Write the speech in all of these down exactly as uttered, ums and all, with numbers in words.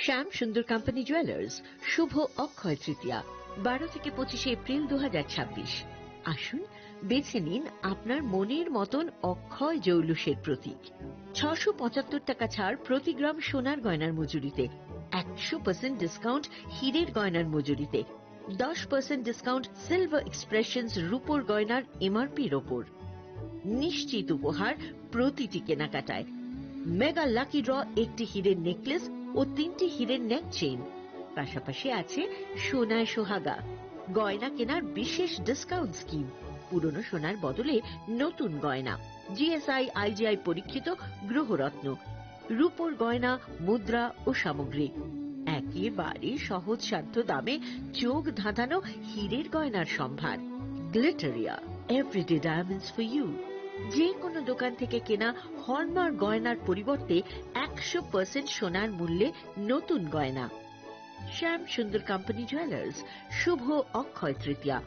শ্যাম সুন্দর company jewellers, শুভ অক্ষয় তৃতীয়া, বারো থেকে পঁচিশে এপ্রিল দু হাজার ছাব্বিশ। আসুন, বেছে নিন আপনার মনের মতন অক্ষয় জৌলুসের প্রতীক। ছশো পঁচাত্তর টাকা ছাড় প্রতি গ্রাম সোনার গয়নার মজুরিতে, একশো পার্সেন্ট ডিসকাউন্ট হীরের গয়নার মজুরিতে, দশ পার্সেন্ট ডিসকাউন্ট সিলভার এক্সপ্রেশনস রূপোর গয়নার এমআরপির ওপর। নিশ্চিত উপহার প্রতিটি কেনাকাটায়। মেগা লাকি ড্র, একটি হীরের নেকলেস ও তিনটি হীরের নেক চেইন। পাশাপাশি আছে সোনায় সোহাগা, গয়না কেনার বিশেষ ডিসকাউন্ট স্কিম, পুরনো সোনার বদলে নতুন গয়না, জিএসআই আইজিআই পরীক্ষিত গ্রহরত্ন, রূপোর গয়না, মুদ্রা ও সামগ্রী। একেবারে সহজসাধ্য দামে চোখ ধাঁধানো হীরের গয়নার সম্ভার। Glitteria, everyday diamonds for you. যে কোনো দোকান থেকে কেনা হলমার্ক গয়নার পরিবর্তে একশো পার্সেন্ট সোনার মূল্যে নতুন গয়না। শ্যাম সুন্দর কোম্পানি জুয়েলার্স, শুভ অক্ষয় তৃতীয়া,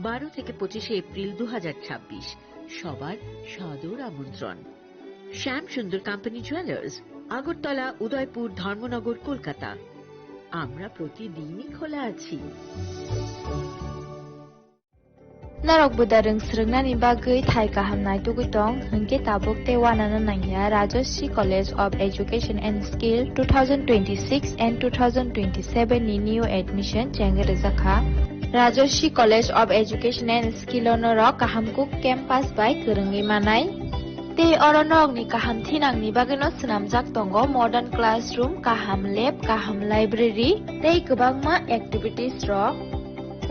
বারো থেকে পঁচিশে এপ্রিল দু হাজার ছাব্বিশ। সবার সাদর আমন্ত্রণ। শ্যাম সুন্দর কোম্পানি জুয়েলার্স, আগরতলা, উদয়পুর, ধর্মনগর, কলকাতা। আমরা প্রতিদিনই খোলা আছি। Norok buda rwng swrwngnani bagwi thai kaham naitugwi tong, hinkhe tabuk tei uanana nangya Rajashree College of Education and Skill two thousand twenty-six and two thousand twenty-seven ni new admission chengwi rwjakha. Rajashree College of Education and Skill o norok kaham kuk campus bai kwrwngwi manai. Tei oro norokni kaham thinangni bagwino swnamjak tongo modern classroom, kaham lab, kaham library tei kwbangma activities rok.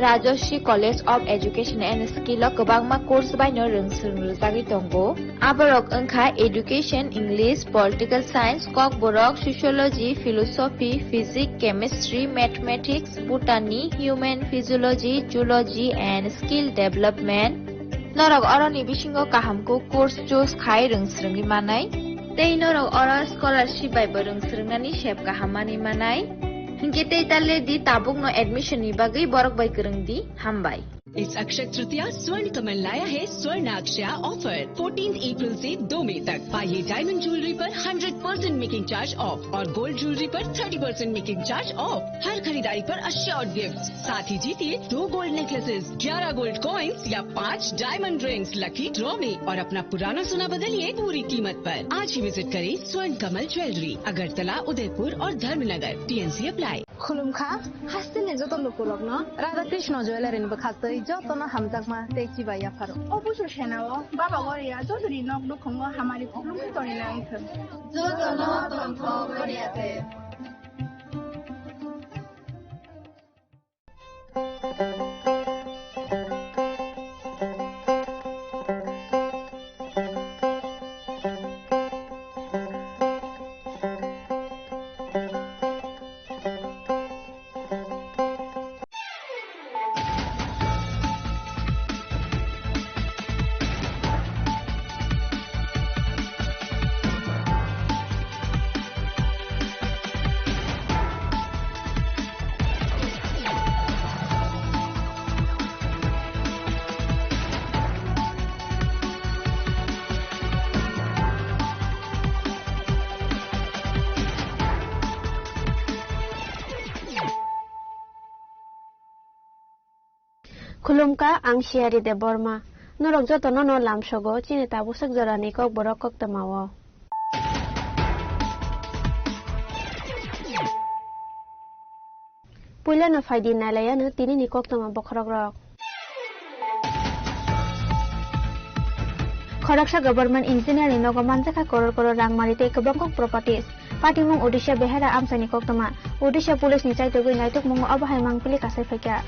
Rajashree College of Education and Skill o kwbangma course baino rwng swrwng rwjagwi tongo. Aborok wngkha Education, English, Political Science, Kokborok, Sociology, Philosophy, Physics, Chemistry, Mathematics, Botany, Human Physiology, Zoology and Skill Development. Norok oroni bisingo kaham kuk course choose khai rwng swrwngwi manai. Tei norok oro scholarship bai bo rwng swrwngnani sep kaham manwi manai. Hinkhe tei ta le di, tabukno admission ni bagwi borok bai kwrwng di. Hambai. इस अक्षय तृतीया स्वर्ण कमल लाया है स्वर्णाक्षया offer. Fourteen April से दो मई तक पाइए डायमंड ज्वेलरी पर hundred percent making charge off और गोल्ड ज्वेलरी पर thirty percent making charge off. हर खरीदारी पर अश्योर्ड गिफ्ट, साथ ही जीतिए दो गोल्ड नेकलेसेस, ग्यारह गोल्ड कॉइन्स या पाँच डायमंड रिंग्स लकी ड्रॉ में और अपना पुराना सोना बदलिए पूरी कीमत पर। आज ही विजिट करें स्वर्ण कमल ज्वेलरी, अगरतला, उदयपुर और Dharmanagar. TNC apply. Khulumkha, hasteni joto lukurokno Radha Krishna Jewellery ni bwkhaktwi jotono hamjakma tei chibai yapharo. O busu senao Baba Goria jotoni nok nukhungo hamari khulumwi tongwi nai thung. Jotono tongthok Goria te. Khulumkha, ang Siyari Debbarma. Norok jotono no lamsogo chini tabuk swk jorani Kokborok koktwmao. Puilano phaidi nailayano tinini koktwma bokhorokrok. Khoroksa government engineer ni nogo manjakha koror koror rangmari tei kwbang kok properties. Patimung Odisha Behera amchaini koktwma. Odisha police ni chaitugwi naitukmungo obo hai mangpili kasai phaikha.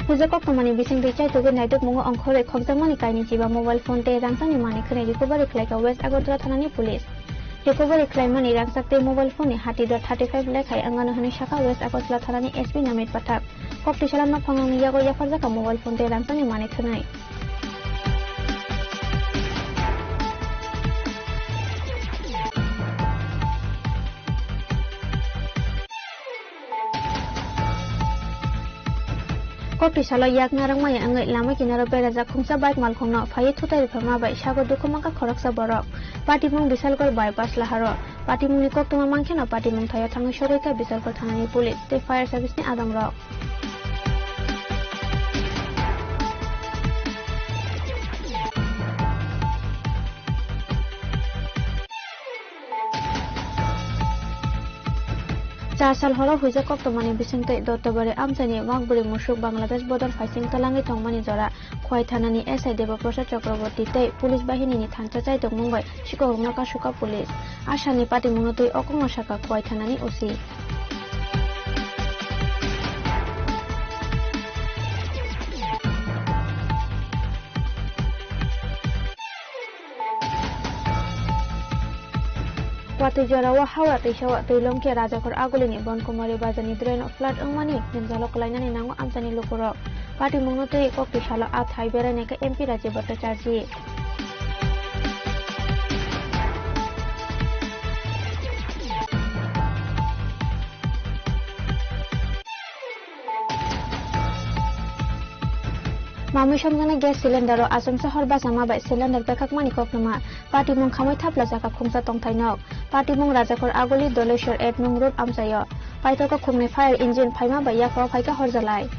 Puja koktwmani bisingtwi chaitugwi naitukmungo ongkhorwi khokjakmani kainwi chiba mobile phone tei rangchakni manwi khwnwi recovery khlaikha West Agartala thanani police. Recovery khlaimani rangchak tei mobile phone ni hati dor thirty five lakh hai wngano hwnwi sakha West Agartala thanani S P Namit Pathak. Kok twisalam no phangnani yago yapharjakha mobile phone tei rangchakni manwi khwnwi. Kokti salo yak narwkmaya wngwi lama kinaro berajak khungsa bike malkhungno phaiwi thutai rwphama bai sago dukhu mankha khoroksa borok. Patimung Bisalgor bypass laharo. Patimungni koktwma mankheno patimung thaio thangwi sogwi kha Bisalgor thanani police tei fire service ni adongrok. Char sal horo huijak koktwmani bisingtwi Dottobari amchaini Wakbwrwi Musuk Bangladesh bodol phaising twlangwi tongmani jora Khowai thanani S I Deba Prasad Chakraborty tei police bahinini thansa chaitokmung bai sikhok rokno kasukha police. Asani patimungno twi okongno sakha Khowai thanani O C. Watwi jorao Howrah twisao twi longkhe Rajakhor Agulini Bonkumari bazarni draino flood wngmani jwngjalo kwlainani nango amchaini lukurok. Patimungno twi koktwi salo a thai berainai khe M P Rajiv Bhattacharjee. Mamwi somjaknai gas cylinder-o Achomsa hor bachama bai cylinder bekhakmani koktwma. Patimung khamwi thapla jakha khungsa tongthai nok. Patimung Rajakhor Aguli Doleshwar ek nung road amchaio. Paithago khumni fire engine phaima bai yaphao phaikha horjalai.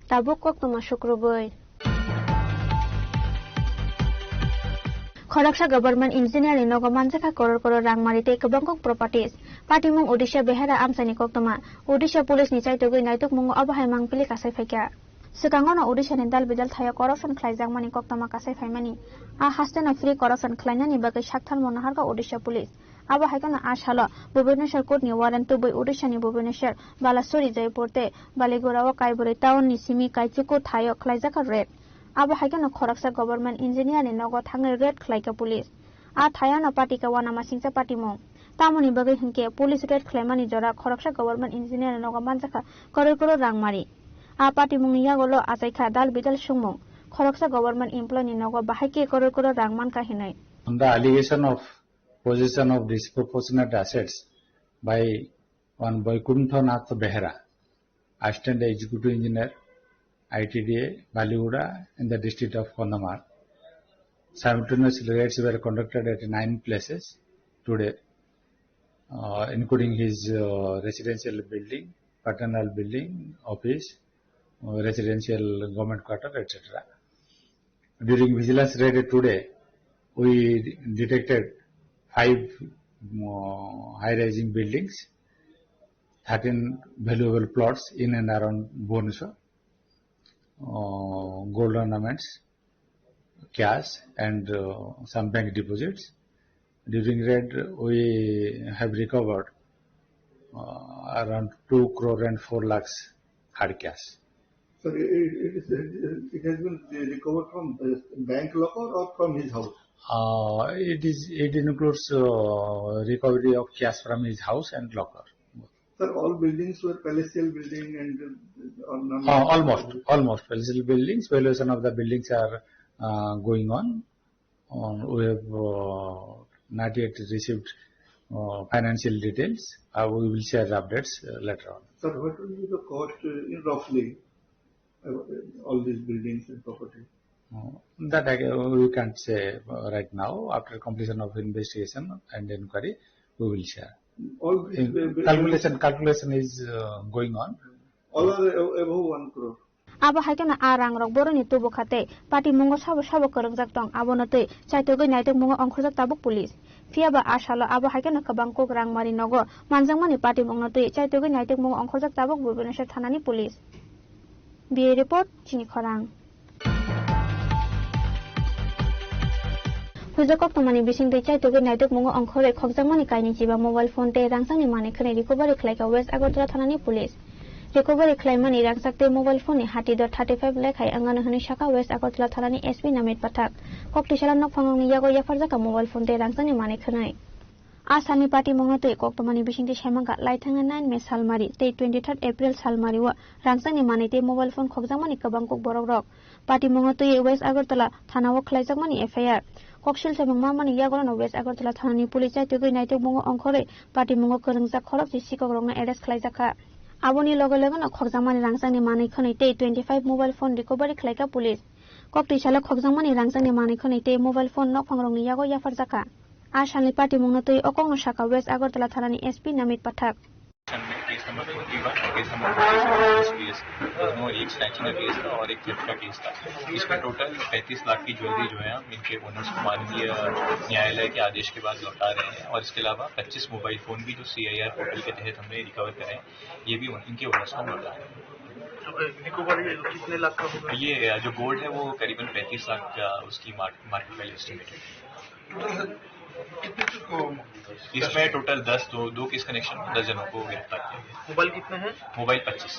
Tabuk koktwma sukrubwi. Khoroksa government engineer ni nogo manjakha koror koror rangmari tei kwbang kok properties. Patimung Odisha Behera amchaini koktwma. Odisha police ni chaitogwi naitukmungo obo hai mangpili kasai phaikha. Swkango no Odisha ni dal bidal thaio corruption khlaijakmani koktwma kasai phaimani. A haste no free corruption khlainani bagwi saktharmo naharkha Odisha police. Abo hai kheno a salo Bhubaneswar court ni warrant tubui Odisha ni Bhubaneswar, Balasuri, Jaipur tei Baligura o Kaiboroi town ni simi Kaichuku thaio khlaijakha raid. Abo hai kheno khoroksa government engineer ni nogo thangwi raid khlaikha police. A thaio no patikha uanamasingcha patimung. Tamoni bagwi hinkhe police raid khlaimani jora khoroksa government engineer ni nogo manjakha koror koror rangmari. A patimungni yagulo achaikha dal bidal sungmung. Khoroksa government employee ni nogo bahai khe koror koror rang mankha hinwi. On the allegation of possession of disproportionate assets by one Vaikuntha Nath Behera, Assistant Executive Engineer, I T D A, Baligura, in the district of Kondhamar. Simultaneous raids were conducted at nine places today, uh, including his, uh, residential building, paternal building, office, uh, residential government quarter, et cetera. During vigilance raid today, we detected five, uh, high-rising buildings, thirteen valuable plots in and around Bhubaneswar, uh, gold ornaments, cash, and, uh, some bank deposits. During raid, we have recovered, uh, around two crore and four lakhs hard cash. Sir, it, it is, it has been recovered from, uh, bank locker or from his house? Uh, it is, it includes, uh, recovery of cash from his house and locker. Sir, all buildings were palatial building and, uh, ornament? Uh, almost, almost palatial buildings. Valuation of the buildings are, uh, going on. Uh, we have, uh, not yet received, uh, financial details. Uh, we will share the updates, uh, later on. Sir, what will be the cost, uh, in roughly, uh, all these buildings and property? Uh, that I, we can't say, uh, right now. After completion of investigation and inquiry, we will share. All these In bu-, bu-, calculation, calculation is, uh, going on. All are a-, above one crore. Abo hai kheno a rangrok boroni tubu kha tei patimungo sabo sabo kwrwngjak tong, abono twi chaitogwi naitukmungo ongkhorjak tabuk police. Phiya ba a salo abo hai kheno kwbang kok rangmari nogo manjakmani patimungno twi chaitogwi naitukmungo ongkhorjak tabuk Bhubaneswar thanani police. Bureau report, Chini Khorang. Huijak koktwmani bisingtwi chaitugwi naitukmungo ongkhorwi khokjakmani kainwi chiba mobile phone tei rangchakni manwi khwnwi recovery khlaikha West Agartala thanani police. Recovery khlaimani rangchak tei mobile phone ni hati dor thirty five lakh hai wngano hwnwi sakha West Agartala thanani S P Namit Pathak. Koktwisalo nokphangni yago yapharjakha mobile phone tei rangchakni manwi khwnwi. A salni patimungno twi koktwmani bisingtwi saimankha laithangni nine May salmari tei twenty third April salmari o rangchakni manwi tei mobile phone khokjakmani kwbang kuk borokrok. Patimungno twi West Agartala thanao khlaijakmani F I R. Koksil samung mamani yagulono West Agartala thanani police chaitugwi naitukmungo ongkhorwi patimungo kwrwngjak khorokse sikokrokno arrest khlaijakha. Aboni loge logeno khokjakmani rangchakni manwi khwnwi tei twenty five mobile phone recovery khlaikha police. Koktwi salo khokjakmani rangchakni manwi khwnwi tei mobile phone nokphangrokni yago yapharjakha. A salni patimungno twi o kokno sakha West Agartala thanani S P Namit Pathak. में case number forty one और case number forty seven, दोनों, एक स्नैचिंग का केस था और एक थेफ्ट का केस था। इसमें टोटल पैंतीस लाख की ज्वेलरी जो है, हम इनके ओनर्स को माननीय न्यायालय के आदेश के बाद लौटा रहे हैं और इसके अलावा पच्चीस मोबाइल फोन भी जो सीआईआर पोर्टल के तहत हमने रिकवर करे हैं, ये भी उन-, इनके ओनर्स को लौटा रहे हैं। तो, अ, रिकवरी कितने लाख का होगा? ये, अ, जो गोल्ड है, वो करीबन पैंतीस लाख का उसकी मार्क-, मार्केट वैल्यू एस्टिमेटेड है। इसमें टोटल दस, दो, दो केस कनेक्शन में दस जनों को गिरफ्तार किया गया। मोबाइल कितने हैं? मोबाइल पच्चीस।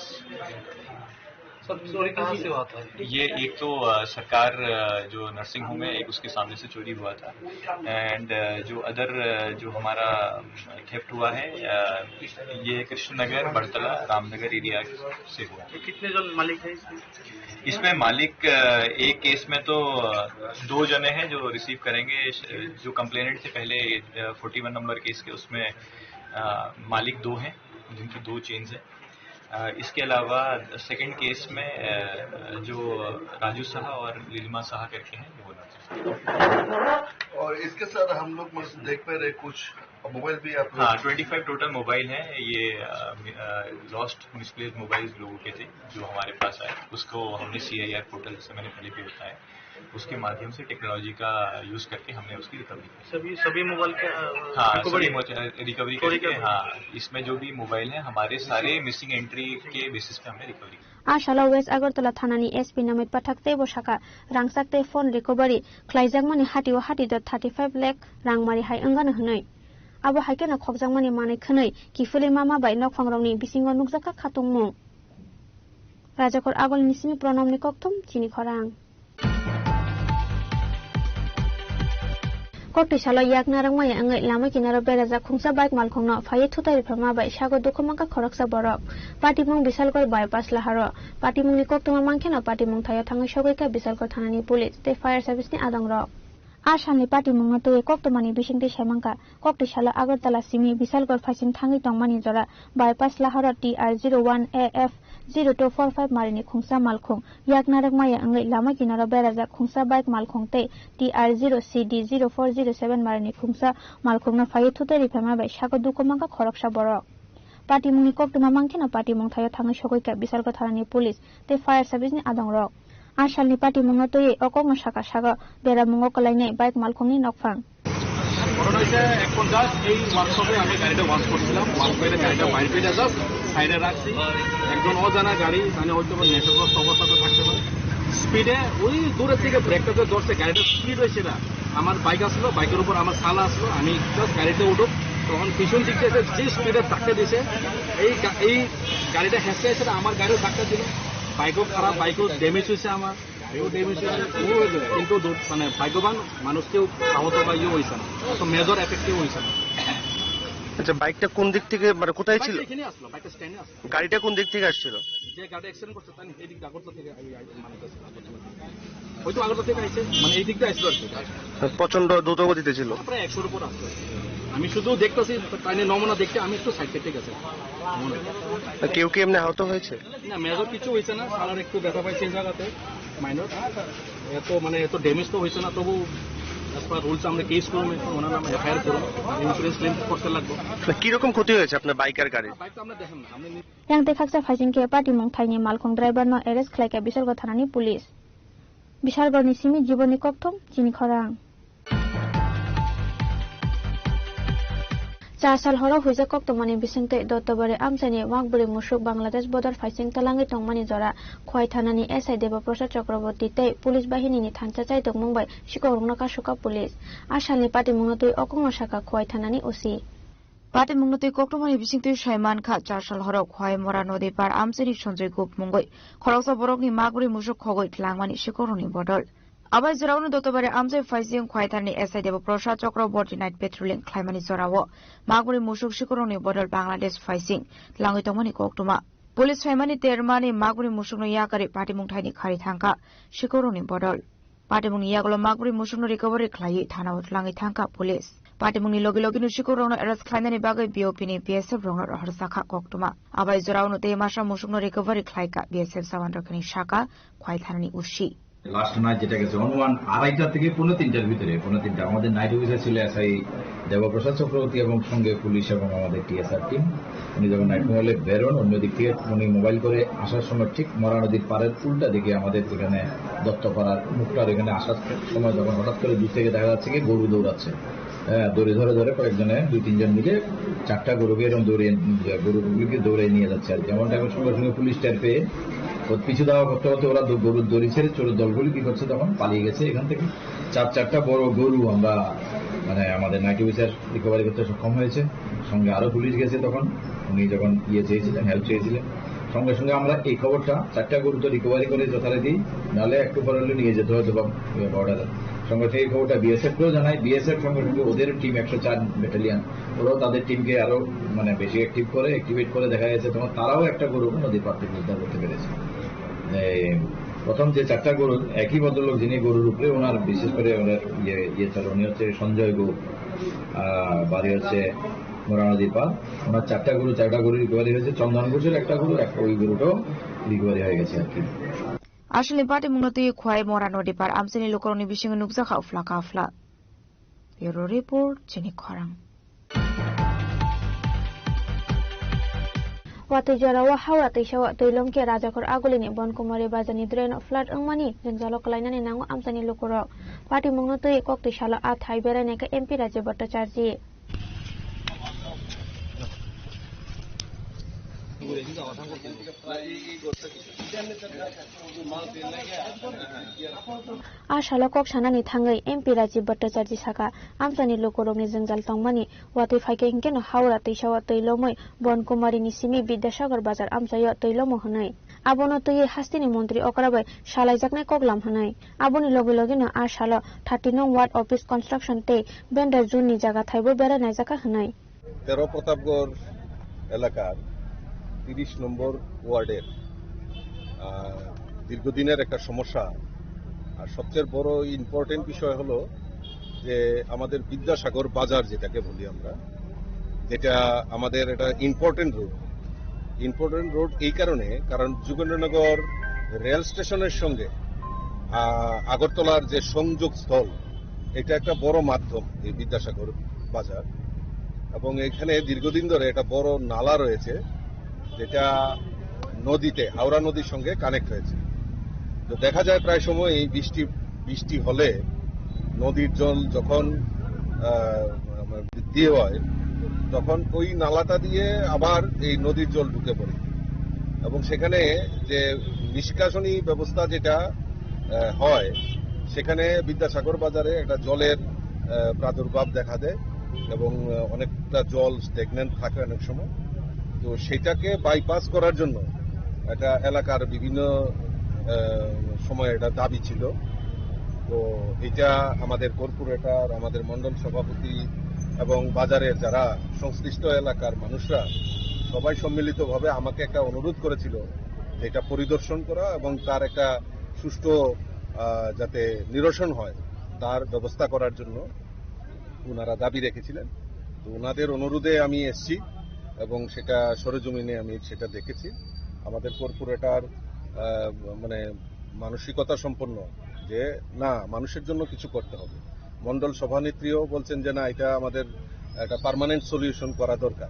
सर, चोरी कहाँ से हुआ था? ये एक तो, अ, सरकार, अ, जो नर्सिंग होम है, एक उसके सामने से चोरी हुआ था। एंड, अ, जो अदर, अ, जो हमारा थेफ्ट हुआ है, अ, ये कृष्णनगर, बड़तला, रामनगर एरिया से हुआ। तो कितने जन मालिक हैं इसमें? इसमें मालिक, अ, एक केस में तो, अ, दो जने हैं जो रिसीव करेंगे। श-, जो कंप्लेनेंट थे पहले, अ, फोर्टी वन नंबर केस के, उसमें, अ, मालिक दो हैं, जिनकी दो चेन्स हैं। अ, इसके अलावा सेकंड केस में, अ, जो राजू साहा और नीलिमा साहा करके हैं, वो और इसके साथ हम लोग, मतलब, देख पा रहे कुछ मोबाइल भी आप लोग हाँ, ट्वेंटी फ़ाइव टोटल मोबाइल हैं। ये, अ, मि-, अ, लॉस्ट, मिसप्लेस्ड मोबाइल्स लोगों के थे, जो हमारे पास आए। उसको हमने सीआईआर पोर्टल, जैसे मैंने पहले भी बताया, उसके माध्यम से टेक्नोलॉजी का यूज़ करके हमने उसकी रिकवरी की। सभी, सभी मोबाइल के, अ, हाँ, रिकवरी? सभी मोबाइल रिकवरी चोरी करके, का? हाँ, इसमें जो भी मोबाइल है, हमारे सारे मिसिंग एंट्री के बेसिस पे हमने रिकवरी की। A salo West Agartala thanani S P Namit Pathak teibo sakha, rangchak tei phone recovery khlaijakmani hatio hati do thirty five lakh rangmari hai wngano hwnwi. Abo hai kheno khokjakmani manwi khwnwi kiphilwi mama bai nokphangrokni bisingo nukjakha khatungmung. Rajakor Agolni simi Pranamni kokthum chini khorang. Koktwi salo yak narwkmaya wngwi lama kinaro berajak khungsa bike malkhungno phaiwi thutai rwphama bai sago dukhu mankha khoroksa borok. Patimung Bisalgor bypass laharo. Patimungni koktwma mankheno patimung thaio thangwi sogwi kha Bisalgor thanani police tei fire service ni adongrok. A salni patimungno twiwi koktwmani bisingtwi sai mankha. Koktwi salo Agartala simi Bisalgor phaising thangwi tongmani jora bypass laharo T R zero one A F zero two four five marini khungsa malkhung yak narwkmaya wngwi lama kinaro berajak khungsa bike malkhung tei T R zero C D zero four zero seven marini khungsa malkhungno phaiwi thutai riphaima bai sago dukhu mankha khoroksa borok. Patimungni koktwma mankheno patimung thaio thangwi sogwi kha Bisalgor thanani police tei fire service ni adongrok. A salni patimungno twiwi o kokno sakha sago beramungo kwlainai bike malkhungni nokphang. ঘটনা হয়েছে, এখন জাস্ট এই ওয়ার্কশপে আমি গাড়িটা ওয়াশ করছিলাম, ওয়াশ করে গাড়িটা বাইরে পেয়ে জাস্ট সাইডে রাখছি। একজন অজানা গাড়ি, মানে, হয়তো বা নেশাগ্রস্ত অবস্থাতে থাকতে পারে, স্পিডে ওই দূরের থেকে ব্রেকটা যে ধরছে, গাড়িটা স্পিড হয়েছে না, আমার বাইক আসলো, বাইকের উপর আমার শালা আসলো, আমি জাস্ট গাড়িতে উঠুক, তখন পিছন দিক থেকে যে স্পিডে ধাক্কা দিছে, এই গা-, এই গাড়িটা হেসে এসে আমার গাড়িও ধাক্কা দিল, বাইকও খারাপ, বাইকও ড্যামেজ হয়েছে আমার। কিন্তু দু-, মানে, ভাগ্যবান মানুষ কেউ আহত বা ইয়ে হয়েছে না, তো মেজর এফেক্ট কেউ হয়েছে না। আচ্ছা, বাইকটা কোন দিক থেকে, মানে, কোথায় ছিল? বাইকটা এখানে আসলো, বাইকটা স্ট্যান্ডে আসলো। গাড়িটা কোন দিক থেকে আসছিল? যে গাড়ি অ্যাক্সিডেন্ট করছে, তাই এই দিক দিয়ে আগরতলা থেকে, এই, এই, মানে, হয়তো আগরতলা থেকে আইছে, মানে, এই দিক দিয়ে আসলো আর কি। প্রচন্ড দ্রুত গতিতে ছিল। প্রায় একশোর উপর আসলো। আমি শুধু দেখতেছি, তাই নিয়ে নমুনা দেখতে আমি একটু সাইড কেটে গেছি। কেউ কি এমনি আহত হয়েছে? না, মেজর কিছু হয়েছে না, শালার একটু ব্যথা পাইছে এই জায়গাতে, মাইনর। এত, মানে, এত ড্যামেজ তো হয়েছে না, তবু as per rules আমরা কেস করবো, এখন ওনার নামে এফআইআর করবো, ইন্স্যুরেন্স ক্লেম করতে লাগবো। না, কিরকম ক্ষতি হয়েছে আপনার বাইক আর গাড়ির? বাইক তো আমরা দেখেন না, আমরা নি- Yang tei khaksa phaising khe patimung thaini malkhung driver no arrest khlai kha Bisalgor thanani police. Bisalgor ni simi Jiboni kokthum chini khorang. Char sal horo huijak koktwmani bisingtwi Dottobari amchaini Wakbwrwi Musuk Bangladesh border phaising twlangwi tongmani jora Khowai thanani S I Deba Prasad Chakraborty tei police bahinini thansa chaitokmung bai sikokrokno kasukha police. A salni patimungno twi o kokno sakha Khowai thanani O C. Patimungno twi koktwmani bisingtwi sai mankha, char sal horo Khowai Mora Nodi par amchaini Sanjoy Gup mungwi khoroksa borokni Wakbwrwi Musuk khogwi twlangmani sikokrokni bodol. Abai jorao no Dottobari amchai phaising Khowai thanani S I Deba Prasad Chakraborty night patrolling khlaimani jorao Wakbwrwi Musuk sikokrokni bodol Bangladesh phaising twlangwi tongmani koktwma. Police phaimani termani Wakbwrwi Musukno yakarwi patimung thaini khari thangkha sikokrokni bodol. Patimungni yagulo makbrwi musukno recovery khlaiwi thanao twlangwi thangkha police. Patimungni logi logino sikhok rokno arrest khlainani bagwi B O P ni B S F rokno rohor sakha koktwma. Abai jorao no tei masa musukno recovery khlaikha B S F jawan rokni saka khwai thanani usi. Last night যেটা গেছে, অনুমান আড়াইটা থেকে পৌনে তিনটার ভিতরে, পৌনে তিনটা, আমাদের নাইট অফিসার ছিল এসআই দেবপ্রসাদ চক্রবর্তী এবং সঙ্গে পুলিশ এবং আমাদের টিএসআর টিম। উনি যখন নাইট মহলে বেরোন, অন্য দিক থেকে উনি মোবাইল করে আসার সময় ঠিক মরা নদীর পাড়ের পুলটা দেখে আমাদের এখানে দত্তপাড়ার মুখটার এখানে আসার সময় যখন হঠাৎ করে দূর থেকে দেখা যাচ্ছে কি গরু দৌড়াচ্ছে। হ্যাঁ, দড়ি ধরে ধরে কয়েকজনে, দুই তিনজন মিলে চারটা গরুকে এরকম দৌড়িয়ে, গরুগুলিকে দৌড়িয়ে নিয়ে যাচ্ছে আর কি। এমন টাইমে সঙ্গে সঙ্গে পুলিশ টের পেয়ে ওর পিছু ধাওয়া করতে করতে ওরা দ-, গরুর দড়ি ছেড়ে চোরের দলগুলি কি করছে, তখন পালিয়ে গেছে এখান থেকে। চার চারটা বড় গরু আমরা, মানে, আমাদের নাইট অফিসার রিকভারি করতে সক্ষম হয়েছে। সঙ্গে আরো পুলিশ গেছে তখন, উনি যখন ইয়ে চেয়েছিলেন, হেল্প চেয়েছিলেন। সঙ্গে সঙ্গে আমরা এই খবরটা, চারটা গরু তো রিকভারি করে যথারীতি, নাহলে একটু পরে হলে নিয়ে যেতে হয়তো বা বর্ডারে। সঙ্গে সঙ্গে এই খবরটা বিএসএফ কেও জানাই, বিএসএফ সঙ্গে সঙ্গে ওদের টিম একশো চার ব্যাটালিয়ন, ওরাও তাদের টিমকে আরো, মানে, বেশি অ্যাক্টিভ করে, অ্যাক্টিভেট করে, দেখা গেছে তখন তারাও একটা গরু নদীর পাড় থেকে উদ্ধার করতে পেরেছে। এই প্রথম যে চারটা গরু, একই ভদ্রলোক যিনি গরুর উপরে, ওনার বিশেষ করে ওনার ইয়ে, ইয়ে চালক, উনি হচ্ছে সঞ্জয় গো, আহ, বাড়ি হচ্ছে মোরা নদীর পাড়। ওনার চারটা গরু, চারটা গরু রিকভারি হয়েছে। চন্দন ঘোষের একটা গরু, এক-, ওই গরুটাও রিকভারি হয়ে গেছে আর কি। Aswkni patimungno twi khwlai Mora nodi par amchaini lukurokni bisingo nukjakha uphla kaphla. Bureau Report, Chini Khorang. Watwi jorao Howrah twisao twi lomkhe Rajakhor Agulini Bonkumari bazarni draino flood wngmani jwngjalo kwlainani nango amchaini lukurok. Patimungno twi koktwi salo a thai berainaikha M P Rajiv Bhattacharjee. A salo kok sanani thangwi M P Rajiv Bhattacharjee saka, amchaini lukurokni jwngjal tongmani watwi phaikha hinkhe no Howrah twisao twi lomwi Bonkumarini simi Bidyasagar bazar amchaio twi lomo hwnwi. Abono twiwi hasteni montri okra bai salaijaknai koklam hwnwi. Aboni logi logi no a salo thirty nong ward office construction tei vendor zone ni jaga thaibo berai naijakha hwnwi. তেরো প্রতাপগড় এলাকার তিরিশ নম্বর ওয়ার্ডের, আহ, দীর্ঘদিনের একটা সমস্যা। আর সবচেয়ে বড় ইম্পর্টেন্ট বিষয় হলো যে আমাদের বিদ্যাসাগর বাজার যেটাকে বলি আমরা, যেটা আমাদের এটা ইম্পর্টেন্ট রোড। ইম্পর্টেন্ট রোড এই কারণে, কারণ যোগেন্দ্রনগর রেল স্টেশনের সঙ্গে, আহ, আগরতলার যে সংযোগ স্থল, এটা একটা বড় মাধ্যম, এই বিদ্যাসাগর বাজার। এবং এখানে দীর্ঘদিন ধরে একটা বড় নালা রয়েছে, যেটা নদীতে, হাওড়া নদীর সঙ্গে কানেক্ট হয়েছে। তো দেখা যায় প্রায় সময় এই বৃষ্টি, বৃষ্টি হলে নদীর জল যখন, আহ, বৃদ্ধি হয়, তখন ওই নালাটা দিয়ে আবার এই নদীর জল ঢুকে পড়ে। এবং সেখানে যে নিষ্কাশনী ব্যবস্থা যেটা, আহ, হয়, সেখানে বিদ্যাসাগর বাজারে একটা জলের, আহ, প্রাদুর্ভাব দেখা দেয় এবং, আহ, অনেকটা জল স্ট্যাগন্যান্ট থাকে অনেক সময়। তো সেটাকে বাইপাস করার জন্য একটা এলাকার বিভিন্ন, আহ, সময় এটা দাবি ছিল। তো এটা আমাদের কর্পোরেটর, আমাদের মণ্ডল সভাপতি এবং বাজারের যারা সংশ্লিষ্ট এলাকার মানুষরা সবাই সম্মিলিতভাবে আমাকে একটা অনুরোধ করেছিল যে এটা পরিদর্শন করা এবং তার একটা সুষ্ঠু, আহ, যাতে নিরসন হয়, তার ব্যবস্থা করার জন্য ওনারা দাবি রেখেছিলেন। তো ওনাদের অনুরোধে আমি এসছি এবং সেটা সরেজমিনে আমি সেটা দেখেছি। আমাদের কর্পোরেটর, আহ, মানে, মানসিকতা সম্পন্ন যে না, মানুষের জন্য কিছু করতে হবে। মণ্ডল সভানেত্রীও বলছেন যে না, এটা আমাদের একটা পার্মানেন্ট সলিউশন করা দরকার।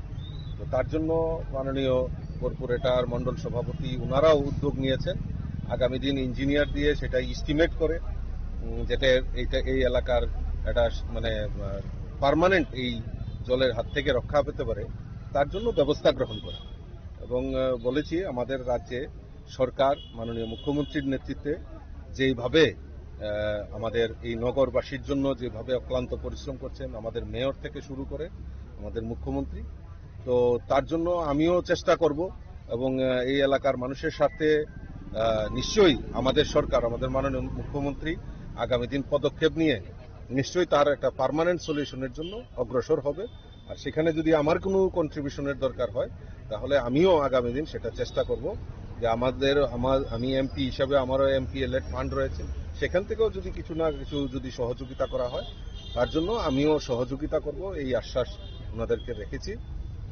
তো তার জন্য মাননীয় কর্পোরেটর, মণ্ডল সভাপতি ওনারাও উদ্যোগ নিয়েছেন। আগামী দিন ইঞ্জিনিয়ার দিয়ে সেটা এস্টিমেট করে, উম, যাতে এইটা, এই এলাকার একটা স-, মানে, আহ, পার্মানেন্ট এই জলের হাত থেকে রক্ষা পেতে পারে, তার জন্য ব্যবস্থা গ্রহণ করা। এবং, আহ, বলেছি আমাদের রাজ্যে সরকার মাননীয় মুখ্যমন্ত্রীর নেতৃত্বে যেইভাবে, আহ, আমাদের এই নগরবাসীর জন্য যেভাবে অক্লান্ত পরিশ্রম করছেন, আমাদের মেয়র থেকে শুরু করে আমাদের মুখ্যমন্ত্রী, তো তার জন্য আমিও চেষ্টা করব এবং, আহ, এই এলাকার মানুষের স্বার্থে, আহ, নিশ্চয়ই আমাদের সরকার, আমাদের মাননীয় মুখ্যমন্ত্রী আগামী দিন পদক্ষেপ নিয়ে নিশ্চয়ই তার একটা পার্মানেন্ট সলিউশনের জন্য অগ্রসর হবে। আর সেখানে যদি আমার কোনো কন্ট্রিবিউশনের দরকার হয়, তাহলে আমিও আগামী দিন সেটা চেষ্টা করব যে আমাদের, আমার, আমি এমপি হিসাবে আমারও এমপি এলএড ফান্ড রয়েছে, সেখান থেকেও যদি কিছু না কিছু যদি সহযোগিতা করা হয়, তার জন্য আমিও সহযোগিতা করব, এই আশ্বাস ওনাদেরকে রেখেছি।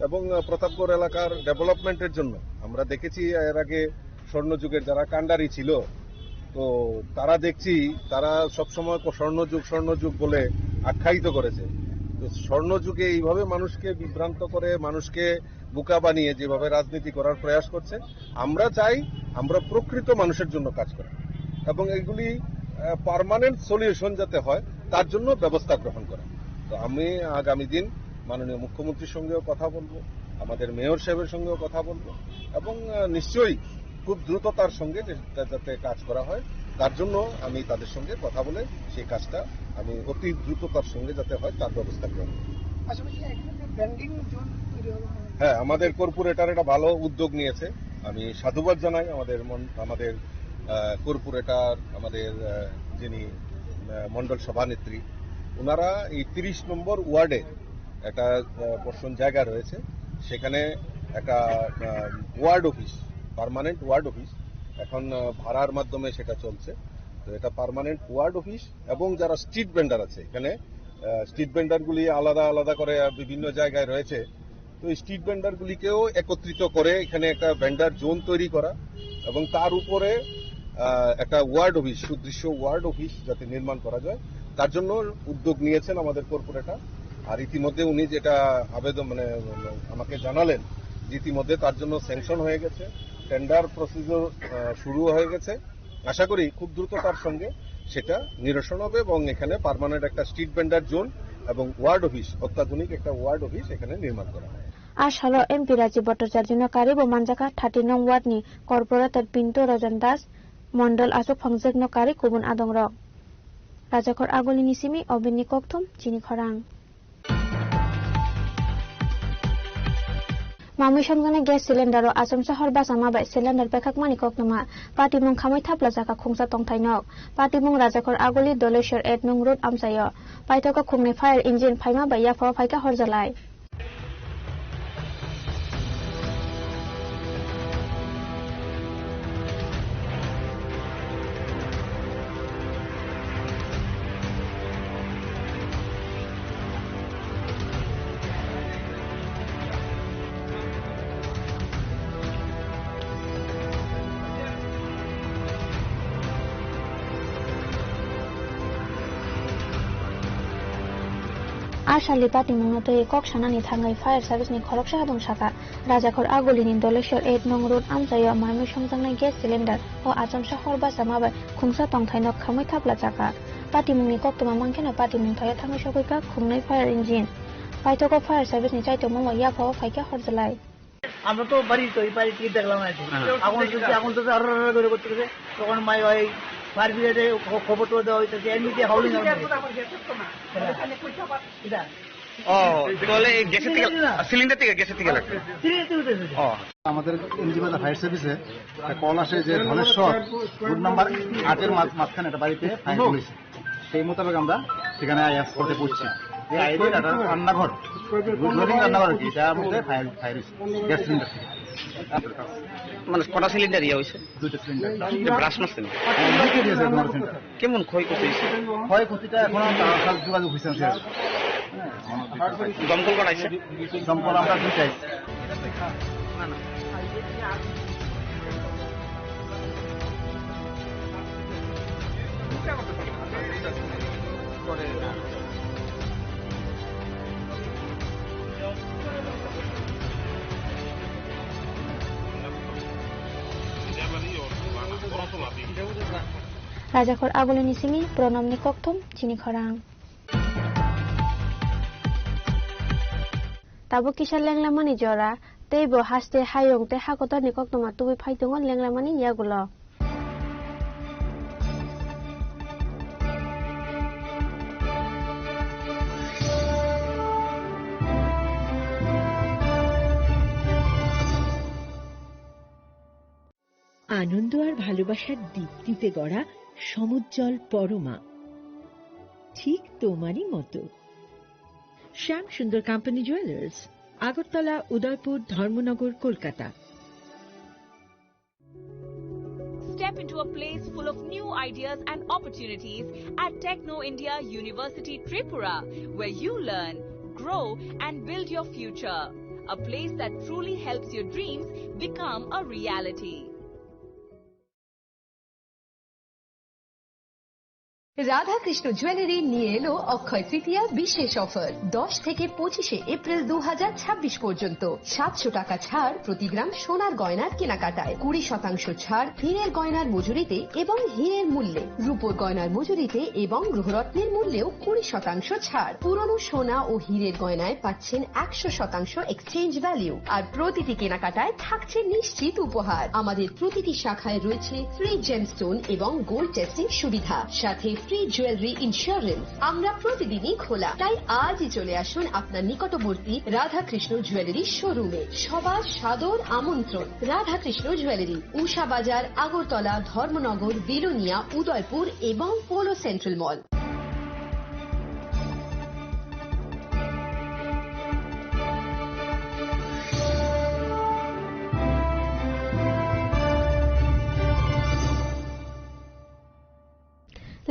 এবং আহ, প্রতাপগড় এলাকার ডেভেলপমেন্টের জন্য আমরা দেখেছি এর আগে স্বর্ণযুগের যারা কাণ্ডারি ছিল, তো তারা দেখছি, তারা সবসময় ক- স্বর্ণযুগ স্বর্ণযুগ বলে আখ্যায়িত করেছে। তো স্বর্ণযুগে এইভাবে মানুষকে বিভ্রান্ত করে, মানুষকে বোকা বানিয়ে যেভাবে রাজনীতি করার প্রয়াস করছে, আমরা চাই আমরা প্রকৃত মানুষের জন্য কাজ করি এবং এগুলি পার্মানেন্ট সলিউশন যাতে হয়, তার জন্য ব্যবস্থা গ্রহণ করা। তো আমি আগামী দিন মাননীয় মুখ্যমন্ত্রীর সঙ্গেও কথা বলবো, আমাদের মেয়র সাহেবের সঙ্গেও কথা বলবো এবং আহ, নিশ্চয়ই খুব দ্রুততার সঙ্গে যে- যাতে কাজ করা হয়, তার জন্য আমি তাদের সঙ্গে কথা বলে সেই কাজটা আমি অতি দ্রুততার সঙ্গে যাতে হয়, তার ব্যবস্থা গ্রহণ করব। পাশাপাশি এখানে যে ভেন্ডিং জোন তৈরি হলো, হ্যাঁ, আমাদের কর্পোরেটর এটা ভালো উদ্যোগ নিয়েছে, আমি সাধুবাদ জানাই আমাদের মন- আমাদের কর্পোরেটর, আমাদের আহ, যিনি আহ, মণ্ডল সভানেত্রী, ওনারা এই তিরিশ নম্বর ওয়ার্ডে একটা পোর্শন জায়গা রয়েছে, সেখানে একটা ward office, permanent ward office এখন আহ, ভাড়ার মাধ্যমে সেটা চলছে। তো এটা পার্মানেন্ট ওয়ার্ড অফিস এবং যারা স্ট্রিট ভেন্ডার আছে এখানে, স্ট্রিট ভেন্ডারগুলি আলাদা আলাদা করে আহ, বিভিন্ন জায়গায় রয়েছে। তো এই স্ট্রিট ভেন্ডারগুলিকেও একত্রিত করে এখানে একটা ভেন্ডার জোন তৈরি করা এবং তার উপরে আহ, একটা ওয়ার্ড অফিস, সুদৃশ্য ওয়ার্ড অফিস যাতে নির্মাণ করা যায়, তার জন্য উদ্যোগ নিয়েছেন আমাদের কর্পোরেটর। আর ইতিমধ্যে উনি যেটা আবেদন, মানে, আমাকে জানালেন যে ইতিমধ্যে তার জন্য স্যাংশন হয়ে গেছে, টেন্ডার প্রসিডিউর শুরু হয়ে গেছে। আশা করি খুব দ্রুততার সঙ্গে সেটা নিরসন হবে এবং এখানে পার্মানেন্ট একটা স্ট্রিট ভেন্ডার জোন এবং ওয়ার্ড অফিস, অত্যাধুনিক একটা ওয়ার্ড অফিস এখানে নির্মাণ করা হবে। A salo M P Rajiv Bhattacharya no kari bo manjakha thirty nong ward ni corporator Pinto Rajan Das, Mondol Achuk Phangjak no kari kubun adong rok. Rajakhor Aguli ni simi Obin ni kokthum chini khorang. Mamui songjaknai gas cylinder o achomsa hor bachama bai cylinder bekhakmani koktwma. Patimung khamui thapla jaka khungsa tongthai nok. Patimung Rajakhor Aguli Doleshwar ek nung road amchaio. Paithogo khungnwi fire engine phaima bai yaphao phaikha horjalai. A sali patimungno twi kok sanani thangwi fire service ni khoroksa hadung saka. Rajakhor Agulini Doleshwar ek nong road amchaio mamui songjaknai gas cylinder o achomsa hor bachama bai khungsa tongthai nok khamui thapla chaka. Patimungni koktwma mankheno patimung thaio thangwi sogwikha khungnwi fire engine. Paithogo fire service ni chaitokmungo yaphao phaikha horjalai. আমরা তো বাড়ি তো এই বাড়ি থেকে দেখলাম আর কি। হ্যাঁ। এখন যদি এখন তো আরো আরো করে করতে গেছে, তখন মাই ভাই ফায়ার ব্রিগেডে খ- খবর তো দেওয়া হইতেছে, এমনিতে হাউলিং হবে। এটা ও, তাহলে এই গ্যাসের থেকে, সিলিন্ডার না। সিলিন্ডার থেকে গ্যাসের থেকে লাগবে। সিলিন্ডার থেকে উঠেছে। ও। আমাদের এমজি বাজার ফায়ার সার্ভিসে একটা কল আসে যে ধলেশ্বর রোড নাম্বার আটের মাঝ- মাঝখানে একটা বাড়িতে ফায়ার হয়েছে। সেই মোতাবেক আমরা সেখানে আয়া স্পটে পৌঁছি। এই আইডি একটা রান্নাঘর, রোলিং রান্নাঘর আর কি, এটার মধ্যে ফায়ার, ফায়ার হয়েছে গ্যাস সিলিন্ডার থেকে। মানে কটা সিলিন্ডার ইয়ে হয়েছে? দুইটা সিলিন্ডার। এটা ব্রাশ মারছেন? হ্যাঁ, লিখে দিয়েছে তোমার সিলিন্ডার। কেমন ক্ষয়ক্ষতি হয়েছে? ক্ষয়ক্ষতিটা এখন তার সাথে যোগাযোগ হয়েছে না, স্যার। হ্যাঁ, দমকল কটা আইছে? দমকল আমরা দুইটাই। Rajakhor Agulini simi Pranamni kokthum chini khorang. Tabuk kisa lenglamani jora, tei bo haste hayung tei hakotorni koktwma tubui phai tongo lenglamani yagulo. আনন্দ আর ভালোবাসার দীপ্তিতে গড়া সমুজ্জ্বল পরমা, ঠিক তোমারই মতো। শ্যাম সুন্দর কোম্পানি জুয়েলার্স, আগরতলা, উদয়পুর, ধর্মনগর, Kolkata. Step into a place full of new ideas and opportunities at Techno India University Tripura, where you learn, grow, and build your future. A place that truly helps your dreams become a reality. Radhakrishna jewellery নিয়ে এলো অক্ষয় তৃতীয়া বিশেষ অফার। দশ থেকে পঁচিশে এপ্রিল দু হাজার ছাব্বিশ পর্যন্ত সাতশো টাকা ছাড় প্রতি গ্রাম সোনার গয়নার কেনাকাটায়, কুড়ি শতাংশ ছাড় হীরের গয়নার মজুরিতে এবং হীরের মূল্যে, রূপোর গয়নার মজুরিতে এবং গ্রহরত্নের মূল্যেও কুড়ি শতাংশ ছাড়। পুরনো সোনা ও হীরের গয়নায় পাচ্ছেন একশো শতাংশ এক্সচেঞ্জ ভ্যালু। আর প্রতিটি কেনাকাটায় থাকছে নিশ্চিত উপহার। আমাদের প্রতিটি শাখায় রয়েছে ফ্রি জেমস্টোন এবং গোল্ড টেস্টিং সুবিধা, সাথে ফ্রি জুয়েলারি ইন্স্যুরেন্স। আমরা প্রতিদিনই খোলা, তাই আজই চলে আসুন আপনার নিকটবর্তী রাধাকৃষ্ণ জুয়েলারি শোরুমে। সবার সাদর আমন্ত্রণ। রাধাকৃষ্ণ জুয়েলারি, উষা বাজার, আগরতলা, ধর্মনগর, বিলোনিয়া, উদয়পুর এবং polo central mall.